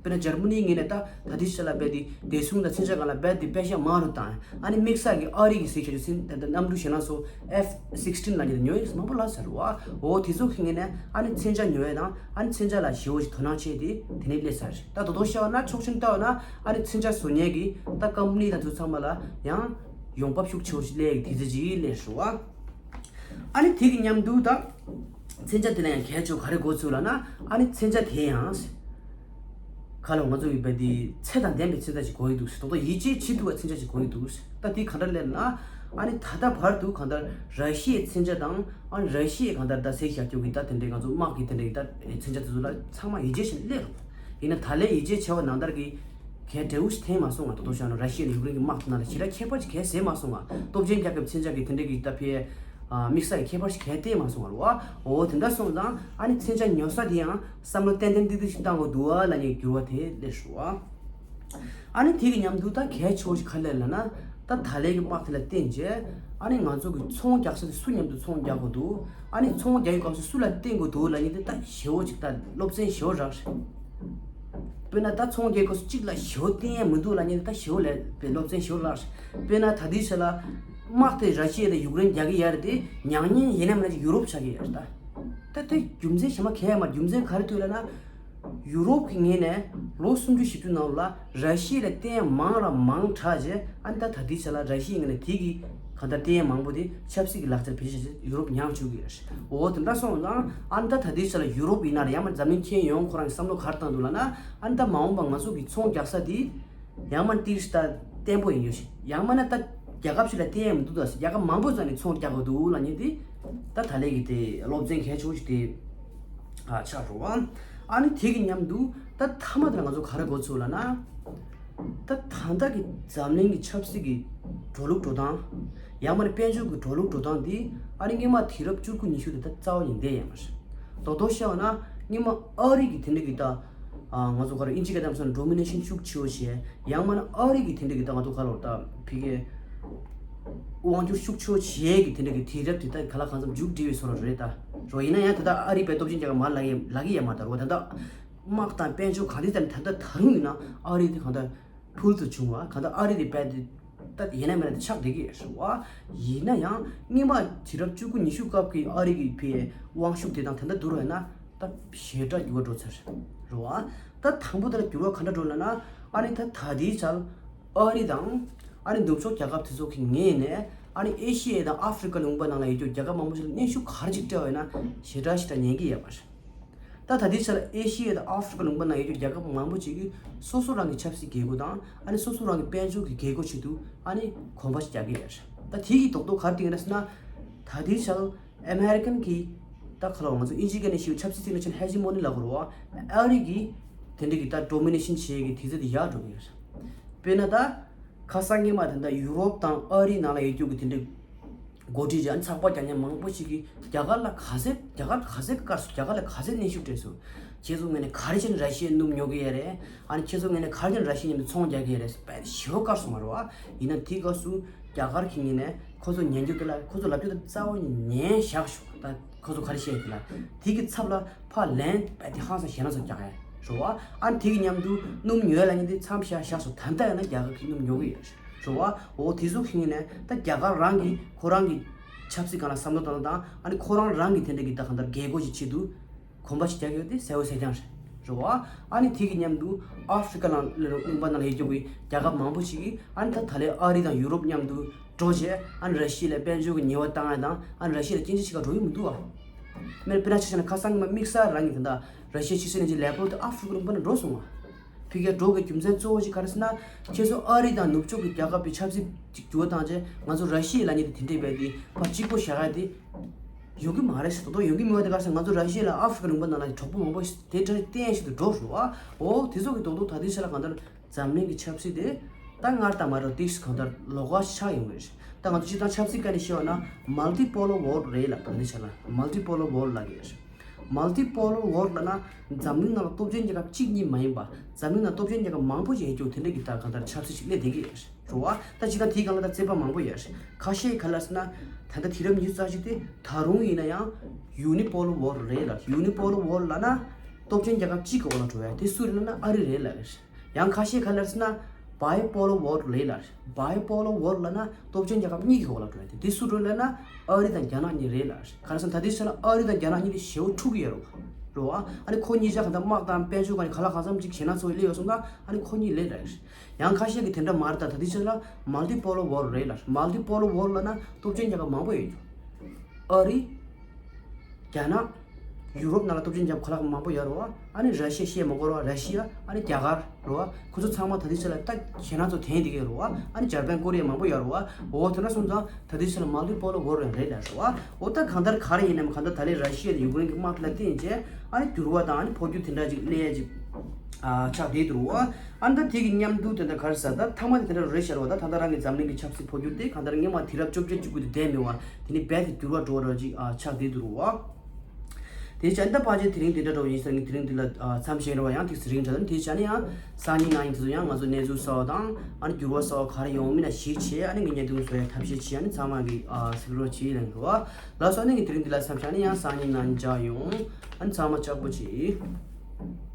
དཔེར་ན་འཇར་མ་ནིའི་ངོས་ནས་ད་ད་ལྟའི་ཆ་ལ་རྦད་དེ་བདེ་སྲུང་དང་མཚོན་ཆ་སྒང་ལ་རྦད་དེ་པེ་ཤ་མང་རུ་བཏང་། ཨ་ནི་དམིགས་བསལ་གྱི་ཨ་རི་གི་ཟེར་ཁྱད་ཆོས་ད་ལྟ་གནམ་གྲུ་ཞེད་སྣང་ཚོ་ཨེཕ་སིགས་ཊིན་ལབ་མཁན་དེ་ཉོ་ཡས་མང་པོ་ལབ་ཚར་རེད་བ། འོ་དེ་ཚོ་གི་ངོས་ནས་ཨ་ནི་མཚོན་ཆ་ཉོ་ཡས་དང་ཨ་ནི་མཚོན་ཆ་ལ་ཞེ་པོ་ཞིག་དོ་སྣང་བྱས་ཏེ་དེ་ནས་སླེབས་ཚར་རེད། ད་དོ་དོ་ཤ་བ་ན་ཕྱོགས་ཆེན་ལྟ་བ་ན། ཨ་ནི་མཚོན་ཆ་བཟོ་མཁན་གྱི་ད་ཀམ་པ་ནི་དང་དེ་ཚོ་ཚང་མ་ལ་ཡང་ཡོང་འབབ་ཤུགས་ཆེ་བོ་ཞིག་སླེབས་ཡག་དུས་ཚོད་ཅིག་སླེབས་སོང་བ། ཨ་ནི་དེ་གི་མཉམ་དུ་ད་མཚོན་ཆ་དེ་ལ་ཡང་གལ་ཆེ་བོ་ག་རེ་དགོས་ཚུལ་ལབ་ན། ཨ་ནི་མཚོན་ཆ་དེ་ཡང་ག་ལ་ང་ཚོ་ཡོད་པའི་དེ་ཚད་དང་ལྡན་པའི་མཚོན་ཆ་ཞིག་དགོས་ཡི་འདུག་ཟེར། ད་ལྟ་ཡིད་ཆེས་བྱེད་ཐུབ་པའི་མཚོན་ཆ་ཞིག་དགོས་ཡི་འདུག་ཟེར། ད་དེ་ག་འདྲ་སླེབས་ན། ཨ་ནི་ད་ལྟ་བར་དུ་གང་ལྟར་ར་ཤི་ཡའི་མཚོན་ཆ་དང་ཨ་ནི་ར་ཤི་ཡའི་གང་ལྟར་ད་ཟེར་བཞག་རྒྱུ་གི་ད་དེ་འདྲའི་ང་ཚོ་དམག་གི་དེ་འདྲའི་ད་མཚོན་ཆ་དེ་ཚོ་ལ་ཚང་མ་ཡིད་ཆེས་བྱས་ནས་སླེབས་རེད། ཡིན་ན་ད་ལན་ཡིད་ཆེས་བྱས་པ་ནང་ལྟར་གྱི་གལ་འདྲ་བོ་ཞིག་ཐོན་མ་སོང་ང་། ད་དུང་བཤད་ན་ར་ཤི་ཡ་ནས་ཡུཀ་རེན་གྱི་དམག་དེ་ནང་ལ་ཞེ་དྲག་ཁྱད་པར་ཞིག་གལ་སྲིད་མ་སོང་ང་། སྟོབས་ཆེན་རྒྱལ་ཁབ་མཚོན་ཆ་གི་དེ་འདྲ་གི་ད་ཕའི་དམིགས་བསལ་གྱི་ཁྱད་པར་ཞིག་གལ་ཏེ་མ་སོང་ང་རེད་བ། འོ་དེ་འདྲ་སོང་ཙང་ཨ་ནི་མཚོན་ཆ་ཉོ་ས་དེ་ཡང་བསམ་བློ་ཏན་ཏན་ཏིག་ཏིག་ཞིག་བཏང་དགོས་འདུག་བ་ལབ་ནས་འགྱུར་བ་དེ་སླེབས་སོང་བ། ཨ་ནི་དེ་གི་མཉམ་དུ་ད་གལ་ཆེ་བོ་ཞིག་ག་རེ་ལབ་ན། ད་ད་ལན་གྱི་དམག་དེ་ལ་བརྟེན་བྱས་ཨ་ནི་ང་ཚོ་གི་ཚོང་རྒྱག་ས་དེ་སུ་མཉམ་དུ་ཚོང་རྒྱག་དགོས་འདུག་ཨ་ནི་ཚོང་རྒྱག་ཡུལ་སྐབས་སུ་སུ་ལ་བརྟེན་དགོས་འདུག་ལབ་མཁན་དེ་ད་ཞེ་བོ་ཅིག་ད་སློབ་ཚན་ཞེ་བོ་རག་རེད། དཔེར་ན་ད་ཚོང་རྒྱག་སྐབས་སུ་གཅིག་ལ་ཞེ་བོ་བརྟེན་ཡས་མི་འདུག་ལབ་མཁན་དེ་ད་ཞེ་བོ་ལས་པའི་སློབ་ཚན་ཞེ་བོ་རག་རེད། དཔེར་ན་ད་ལྟའི་ཆ་ལ་དམག་དེ་ར་ཤི་ཡ་དང་ཡུཀ་རེན་རྒྱག་གི་ཡོད་རེད་དེ། མྱ་ངན་ཡིན་ན་མིན་ན་ཅིག་ཡུ་རོབ་ཆགས་ཀྱི་ཡོད་རེད་ད། ད་དེ་རྒྱུ་མཚན་གཞན་པ་གང་ཡང་མ་རེད། རྒྱུ་མཚན་ག་རེ་འདུག་ལབ་ན། ཡུ་རོབ་ཀྱི་ངོས་ནས་ལོ་སུམ་ཅུ་བཞི་བཅུ་ནང་ལ་ར་ཤི་ཡ་ལ་བརྟེན་ཡ་མང་ལ་མང་དྲགས་རྗེས་ཨ་ནི་ད་ད་ལྟའི་ཆ་ལ་ར་ཤི་ཡའི་ངོས་ནས་དེ་གི་གང་ལྟར་བརྟེན་ཡ་མང་པོ་དེ་ཆབ་སྲིད་ཀྱི་ལག་ཆར་བེད་སྤྱོད་བྱས་ཏེ་ཡུ་རོབ་མྱངས་བཅུག་གི་ཡོད་རེད། འོ་དེ་འདྲ་སོང་ཙང་ཨ་ནི་ད་ད་ལྟའི་ཆ་ལ་ཡུ་རོབ་ཡིན་ན་རེད། ཡང་མ་འཛམ་གླིང་ཁྱོན་ཡོངས་ཁོ་རང་གི་བསམ་བློ་ག་རེ་བཏང་འདུག་ལབ་ན། ཨ་ནི་ད་མ་འོངས་པ་ང་ཚོ་གི་ཚོང་རྒྱག་ས་དེ་ཡང་མ་ཏིག་ད་བརྟན་པོ་ཡིན་རྒྱུ་ཞིག་ཡང་མ་ན་ད་རྒྱལ་ཁབ་ཞིག་ལ་བརྟེན་ཡ་མི་འདུག་ད་ཟེར། རྒྱལ་ཁབ་མང་པོ་ཙམ་ནས་ཚོང་རྒྱག་དགོས་འདུག་ལབ་མཁན་དེ་ད་ད་ལན་གྱི་དེ་སློབ་ཚན་གལ་ཆེ་བོ་ཞིག་དེ་ཨ་ཆགས་འགྲོ་བ། ཨ་ནི་དེ་གི་མཉམ་དུ་ད་མཐའ་མ་དེ་ལ་ང་ཚོ་ག་རེ་དགོས་ཚུལ་ལབ་ན། ད་ད་ལྟ་གི་འཛམ་གླིང་གི་ཆབ་སྲིད་ཀྱི་འགྲོ་ལུགས་འགྲོ་སྟངས། ཡང་མ་ནི་དཔལ་འབྱོར་གྱི་འགྲོ་ལུགས་འགྲོ་སྟངས་འདི་ཨ་ནི་སྔོན་མ་དུས་རབས་བཅུ་དགུ་ཉི་ཤུ་དེ་ད་རྩ་བ་ཉིད་བསྡད་ཡོད་མ་རེད། རྡོག་རྡོག་བཤད་པ་ན་སྔོན་མ་ཨ་རི་གི་དེ་འདྲ་གི་ད་ང་ཚོ་ག་རེ་ཨིན་ཇི་སྐད་བརྗོད་ན་ཌོ་མི་ནེ་ཤན་ཤུགས་ཆེ་བོ་བྱས། ཡང་མ་ནི་ཨ་རི་གི་དེ་འདྲ་གི་ད་ང་ཚོ་ག་ལོར་ད་ཕི་གེ་དབང་སྒྱུར་ཤུགས་ཆེ་བོ་བྱས་གི་དེ་འདྲ་གི་དུས་རབས་དེ་ད་ག་ལ་གང་འཚམ་མཇུག་སྒྲིལ་བའི་བཟོ་འདྲ་རེད་ད། རོ་ཡིན་ན་ཡང་ད་ལྟ་ཨ་རི་པའི་སྟོབས་ཆེན་རྒྱལ་ཁབ་མར་ལ་གི་ལ་གི་ཡ་མ་ད་རོ་ད་ལྟ་དམག་དང་དཔལ་འབྱོར་ག་རེ་ད་ད་ལྟ་ད་རུང་ཡིན་ན་ཨ་རི་དེ་གང་ལྟར་ཕུལ་དུ་བྱུང་བ་གང་ལྟར་ཨ་རི་དེ་རྦད་དེ་ད་ཡིན་ན་མིན་ན་དེ་ཆགས་བསྡད་ཀྱི་རེད་བ། ཡིན་ན་ཡང་སྔོན་མ་དུས་རབས་བཅུ་དགུ་ཉི་ཤུ་སྐབས་ཀྱི་ཨ་རི་གི་ཕའི་དབང་ཤུགས་དེ་དང་ད་ལྟ་བསྡུར་བ་ཡིན་ན་ད་ཞེ་དྲག་འགྱུར་བ་འགྲོ་ཚར་རེད་བ། ད་དང་པོ་དེ་ལ་འགྱུར་བ་ག་འདྲ་འགྲོ་ལབ་ན། ཨ་ནི་ད་ད་ལྟའི་ཆར་ཨ་རི་དང་ཨ་ནི་ནུབ་ཕྱོགས་རྒྱལ་ཁབ་དེ་ཚོ་གི་ངོས་ནས་ཨ་ནི་ཨེ་ཤི་ཡ་དང་ཨ་ཧྥི་རི་ཀ་ལུང་པ་ནང་ལ་ཡོད་རྒྱུ་རྒྱལ་ཁབ་མང་པོ་ཞིག་ལ་གནོན་ཤུགས་ག་རེ་ཅིག་སྤྲད་པ་ཡིན་ན་ཞེ་དྲག་ཞེ་དྲག་ཉན་གྱི་ཡོད་པ་རེད། ད་ད་ལྟའི་ཆར་ཨེ་ཤི་ཡ་དང་ཨ་ཧྥི་རི་ཀ་ལུང་པ་ནང་ཡོད་རྒྱུ་རྒྱལ་ཁབ་མང་པོ་ཅིག་གིས་སོ་སོ་རང་གི་ཆབ་སྲིད་བྱེད་སྒོ་དང་ཨ་ནི་སོ་སོ་རང་གི་དཔལ་འབྱོར་གྱི་བྱེད་སྒོ་ཆེད་དུ་ཨ་ནི་གོམ་པ་ཞིག་རྒྱག་གི་ཡོད་རེད། ད་དེ་གི་རྡོག་རྡོག་ག་རེ་བསྟན་ཡོད་ན་ཟེར་ན། ད་ལྟའི་ཆར་ཨ་མེ་རི་ཀན་གྱི་ད་ག་ལ་ང་ཚོ་ཨིན་ཇི་སྐད་ནས་ཞུ་ཆབ་སྲིད་ཚིག་ནས་ཆེན་ཧེ་ཇི་མོ་ནི་ལབ་དགོས་རེད་བ། ཨ་རི་གི་དེ་འདྲ་གི་ད་ཌོ་མི་ནེ་ཤན་བྱེད་ཀྱི་དུས་ཚོད་དེ་ཡར་འགྲོ་གི་ཡོད་རེད། དཔེར་ན་ད་ཁ་སང་སྔོན་མ་དེ་འདྲ་ཡུ་རོབ་དང་ཨ་རིའི་ནང་ལ་ཡོད་རྒྱུ་གི་དེ་འདྲ་ འགོ་ཁྲིད་ཅིག་ཨ་ནི་ཚགས་པར་རྒྱག་མཁན་མང་པོ་ཞིག་གིས་རྒྱ་གར་ལ་ག་ཚད་རྒྱ་གར་ག་ཚད་དཀར་སོང་། རྒྱ་གར་ལ་ག་ཚད་གནོན་ཤུགས་སྤྲད་སོང་། ཁྱེད་ཚོ་ངོས་ནས་ག་རེ་བྱས་ནས་ར་ཤི་ཡའི་སྣུམ་ཉོ་གི་ཡོད་རེད། ཨ་ནི་ཁྱེད་ཚོ་ངོས་ནས་ག་རེ་བྱས་ནས་ར་ཤི་ཡའི་མཉམ་དུ་ཚོང་རྒྱག་གི་ཡོད་རེད་ཟེར་བས་ཞེ་པོ་དཀར་སོང་བ་རེད་བ། ཡིན་ན་དེའི་སྐབས་སུ་རྒྱ་གར་གྱི་ངོས་ནས་ཁོ་ཚོ་ཉན་རྒྱུ་དེ་ལ་ཁོ་ཚོ་ལབ་རྒྱུ་དེ་རྩ་བ་ནས་ཉན་བཞག་ཤོག་ད་ཁོ་ཚོ་ག་རེ་བཤད་དེ་ལ་དེ་གི་ཚབ་ལ་ཕར་ལན་བས་དེ་ཧང་སང་ཞེ་ན་ཚོ་རྒྱག་ཡ་རེད་བ། ཨ་ནི་དེ་གི་མཉམ་དུ་སྣུམ་ཉོ་ཡ་ལབ་མཁན་དེ་མཚམས་བཞག་བཞག་སོང་། ད་ལྟ་ཡང་ན་རྒྱ་གར་གྱི་སྣུམ་ཉོ་གི་ཡོད་རེད་བ། འོ་དེ་ཚོ་གི་ངོས་ནས་ད་རྒྱ་གར་རང་གིས་ཁོ་རང་གི་ཆབ་སྲིད་སྒང་ལ་བསམ་བློ་བཏང་སྟངས་དང་ཨ་ནི་ཁོ་རང་རང་གི་དེ་འདྲ་གི་ད་གང་ལྟར་རྒྱལ་སྒོ་ཞིག་ཆེད་དུ་གོམ་པ་ཞིག་རྒྱག་ཡོད་དེ་གསལ་བོ་གསལ་རྐྱང་རེད་རེད་བ། ཨ་ནི་དེ་གི་མཉམ་དུ་ཨ་ཧྥི་རི་ཀ་ནང་ལ་ལུང་པ་ནང་ལ་ཡོད་རྒྱུ་གི་རྒྱལ་ཁབ་མང་པོ་ཞིག་གིས་ཨ་ནི་ད་ད་ལན་ཨ་རི་དང་ཡུ་རོབ་མཉམ་དུ་འགྲོ་བྱས་ཨ་ནི་ར་ཤི་ཡ་ལ་དཔལ་འབྱོར་གྱི་ཉེས་པ་བཏང་ཡ་དང་ཨ་ནི་ར་ཤི་ཡ་ལ་སྐྱོན་བརྗོད་བྱེད་ག་འགྲོ་གི་མི་འདུག་ཨ། དཔེར་ན་ཆ་བཞག་ན་ཁ་སང་གི་མ་དམིགས་བསལ་རང་གི་ད་ལྟ་ར་ཤི་ཡའི་ཕྱི་སྲིད་བློན་ཆེན་ལེབ་རོབ་དེ་ཨ་ཧྥི་རི་ཀ་ལུང་པ་ནང་འགྲོ་སོང་བ། ཕ་གིར་འགྲོ་དགོས་རྒྱུ་མཚན་གཙོ་བོ་ཞིག་ག་རེ་ཟེར་ན། ཁྱེད་ཚོ་ཨ་རི་དང་ནུབ་ཕྱོགས་ཀྱི་རྒྱལ་ཁབ་ཀྱི་ཆབ་སྲིད་ཅིག་འགྱུར་བ་བཏང་རྗེས་ང་ཚོ་ར་ཤི་ཡའི་ལབ་མཁན་དེ་དེ་འདྲས་བས་དེ་ཕར་གཅིག་པོ་བཞག་ཡ་དེ་ཡོང་གི་མ་རེད་ཟེར། ད་དུང་ཡོང་གི་མེད་པ་དེ་ག་རེ་ཟེར། ང་ཚོ་ར་ཤི་ཡ་ལ་ཨ་ཧྥི་རི་ཀ་ལུང་པ་ནང་ལ་གྲོགས་པོ་མང་པོ་ཞིག་དེ་འདྲ་བསྟེན་ཞིག་ཏུ་འགྲོ་རུ་བ། འོ་དེ་ཚོ་གི་རྡོག་རྡོག་ད་ལྟའི་ཆ་ལ་གང་ལྟར་འཛམ་གླིང་གི་ཆབ་སྲིད་དེ་ད་སྔར་དང་མ་འདྲ་བ་ཏིག་གང་ལྟར་ལོགས་ཀ་ཆགས་ཡོང་གི་རེད། ད་ང་ཚོ་སྤྱིར་བཏང་ཆབ་སྲིད་སྐད་ནས་བཤད་པ་ན་མལ་ཏི་པོ་ལར་ཝོར་ལྡ་རེད་ལབ། ད་ལྟའི་ཆ་ལ་མལ་ཏི་པོ་ལར་ཝོར་ལྡ་ལབ་ཀྱི་རེད། མལ་ཏི་པོ་ལར་ཝོར་ལྡ་ལབ་ན་འཛམ་གླིང་ནང་ལ་སྟོབས་ཆེན་རྒྱལ་ཁབ་གཅིག་གཉིས་མ་ཡིན་པ་འཛམ་གླིང་ནང་སྟོབས་ཆེན་རྒྱལ་ཁབ་མང་པོ་ཞིག་ཡོད་རྒྱུ་དེ་འདྲ་གི་ད་གང་ལྟར་ཆབ་སྲིད་ཅིག་སླེབས་བསྡད་ཀྱི་ཡོད་རེད་བ། ད་སྤྱིར་བཏང་དེའི་སྒང་ལ་ད་རྩོད་པ་མང་པོ་ཡོད་རེད། ཁ་ཤས་ག་ལ་ཟེར་ན་ད་ལྟ་དུས་རབས་ཉི་ཤུ་རྩ་གཅིག་དེ་ད་རུང་ཡིན་ན་ཡང་ཡུ་ནི་པོ་ལར་ཝོར་རེད་ལབ། ཡུ་ནི་པོ་ལར་ཝོར་ལབ་ན་སྟོབས་ཆེན་རྒྱལ་ཁབ་གཅིག་གི་འོག་ལ་འགྲོ་བས་དེ་སུ་རེད་ལབ་ན་ཨ་རི་རེད་ལབ་རེད། ཡང་ཁ་ཤས་ག་ལ་ཟེར་ན་བའི་པོ་ལར་ཝོར་རེད་ལབ། བའི་པོ་ལར་ཝོར་ལབ་ན་སྟོབས་ཆེན་རྒྱལ་ཁབ་གཉིས་ཀྱི་འོག་ལ་འགྲོ་ཡ་དེ། དེ་སུ་འགྲོ་ལབ་ན་ཨ་རི་དང་རྒྱ་ནག་གཉིས་རེད་ལབ། ག་རེ་ཟེར་ན་ད་ལྟའི་ཆ་ལ་ཨ་རི་དང་རྒྱ་ནག་གཉིས་དེ་ཞེ་པོ་འཁྲུག་གི་ཡོད་རེད་བ། ཨ་ནི་ཁོ་གཉིས་ཆ་ག་ད་དམག་དང་དཔལ་འབྱོར་ག་ནས་ག་ལ་གང་འཚམ་ཅིག་ཞེ་ན་ཚོ་སླེབས་ཡོད་སོང་ཙང་ཨ་ནི་ཁོ་གཉིས་ལས་ལབ། ཡང་ཁ་ཤས་ཀྱིས་དེ་འདྲ་མ་རེད། ད་ད་ལྟའི་ཆ་ལ་མལ་ཏི་པོ་ལར་ཝོར་རེད་ལབ། མལ་ཏི་པོ་ལར་ཝོར་ལབ་ན་སྟོབས་ཆེན་རྒྱལ་ཁབ་མང་པོ་ཡོད་རྒྱུ། ཨ་རི། རྒྱ་ནག་ཡུ་རོབ་ནང་ལ་སྟོབས་ཆེན་རྒྱལ་ཁབ་ཁ་ལག་མང་པོ་ཡོད་རེད་བ། ཨ་ནི་ར་ཤི་ཡ་བཤད་མ་དགོས་རེད་བ། ར་ཤི་ཡ་ཨ་ནི་རྒྱ་གར་རེད་བ། ཁོ་ཚོ་ཚང་མ་ད་ལྟའི་ཆ་ལ་ད་ཞེ་ན་ཚོ་དེང་དེ་གས་རེད་བ། ཨ་ནི་འཇར་པན་ཀོ་རི་ཡ་མང་པོ་ཡོད་རེད་བ། འོ་དེ་འདྲ་སོང་ཙང་ད་ལྟའི་ཆ་ལ་མལ་ཏི་པོ་ལར་ཝོར་རེད་ལབ་རེད་བ། འོ་ད་གང་ལྟར་ག་རེ་ཡིན་ནའང་གང་ལྟར་ད་ལན་ར་ཤི་ཡ་དང་ཡུ་ཀེ་རེན་གྱི་དམག་དེ་ལ་བརྟེན་བྱས་ཨ་ནི་འགྱུར་བ་དང་ཨ་ནི་འཕོ་འགྱུར་དེ་འདྲ་ཅིག་སླེབས་ཡ་ཅིག་ཨ་ཆགས་བསྡད་འདུག་རེད་བ། ཨ་ནི་ད་དེ་གི་མཉམ་དུ་དེ་འདྲ་ག་རེ་ཟེར་ད་ཐ་མ་དེ་དེ་འདྲ་རེད་ཤག་རེད་བ། ད་ད་ལྟ་རང་གི་འཛམ་གླིང་གི་ཆབ་སྲིད་འཕོ་འགྱུར་དེ་གང་ལྟར་སྔོན་མ་དུས་རབས་བཅོ་བརྒྱད་བཅུ་དགུ་དེ་བསྡད་མེད་བ། དེ་ནི་རྦད་དེ་འགྱུར་བ་འགྲོ་བ་འདྲ་ཅིག་ཨ་ཆགས་བསྡད་འདུག་རེད་བ། དེ་བྱས་ད་ཕལ་ཆེར་དེ་རིང་འདི་འདྲ་འདྲ་བོ་ཡིན་ས་རེད། དེ་རིང་འདི་ལ་ཨ་མཚམས་བཞག་རེད་བ། ཡང་ཏོག་ཙམ་རིང་དྲགས། དེ་བྱས་ན་ཡང་སང་ཉིན་གནངས་ཉིན་དེ་ཚོ་ཡང་ང་ཚོ་གནས་ཚུལ་གསར་བ་དང་ཨ་ནི་འགྱུར་བ་གསར་བ་ག་རེ་ཡོང་མིན་ལ་གཞིགས་བྱས་ཨ་ནི་ངས་བརྙན་ཐུང་བཟོ་ཡའི་ཐབས་ཤེས་བྱས། ཨ་ནི་ཚང་མ་གིས་ཨ་གཟིགས་རོགས་བྱེད་ལབ་ཀྱི་རེད་བ། ལགས་སོ། ཨ་ནི་ངས་དེ་རིང་འདི་ལ་མཚམས་བཞག་ནས་ཡང་སང་ཉིན་གནངས་ཉིན་མཇལ་ཡོང་། ཨ་ནི་ཚང་མ་ལྕགས་པོ་བྱེད།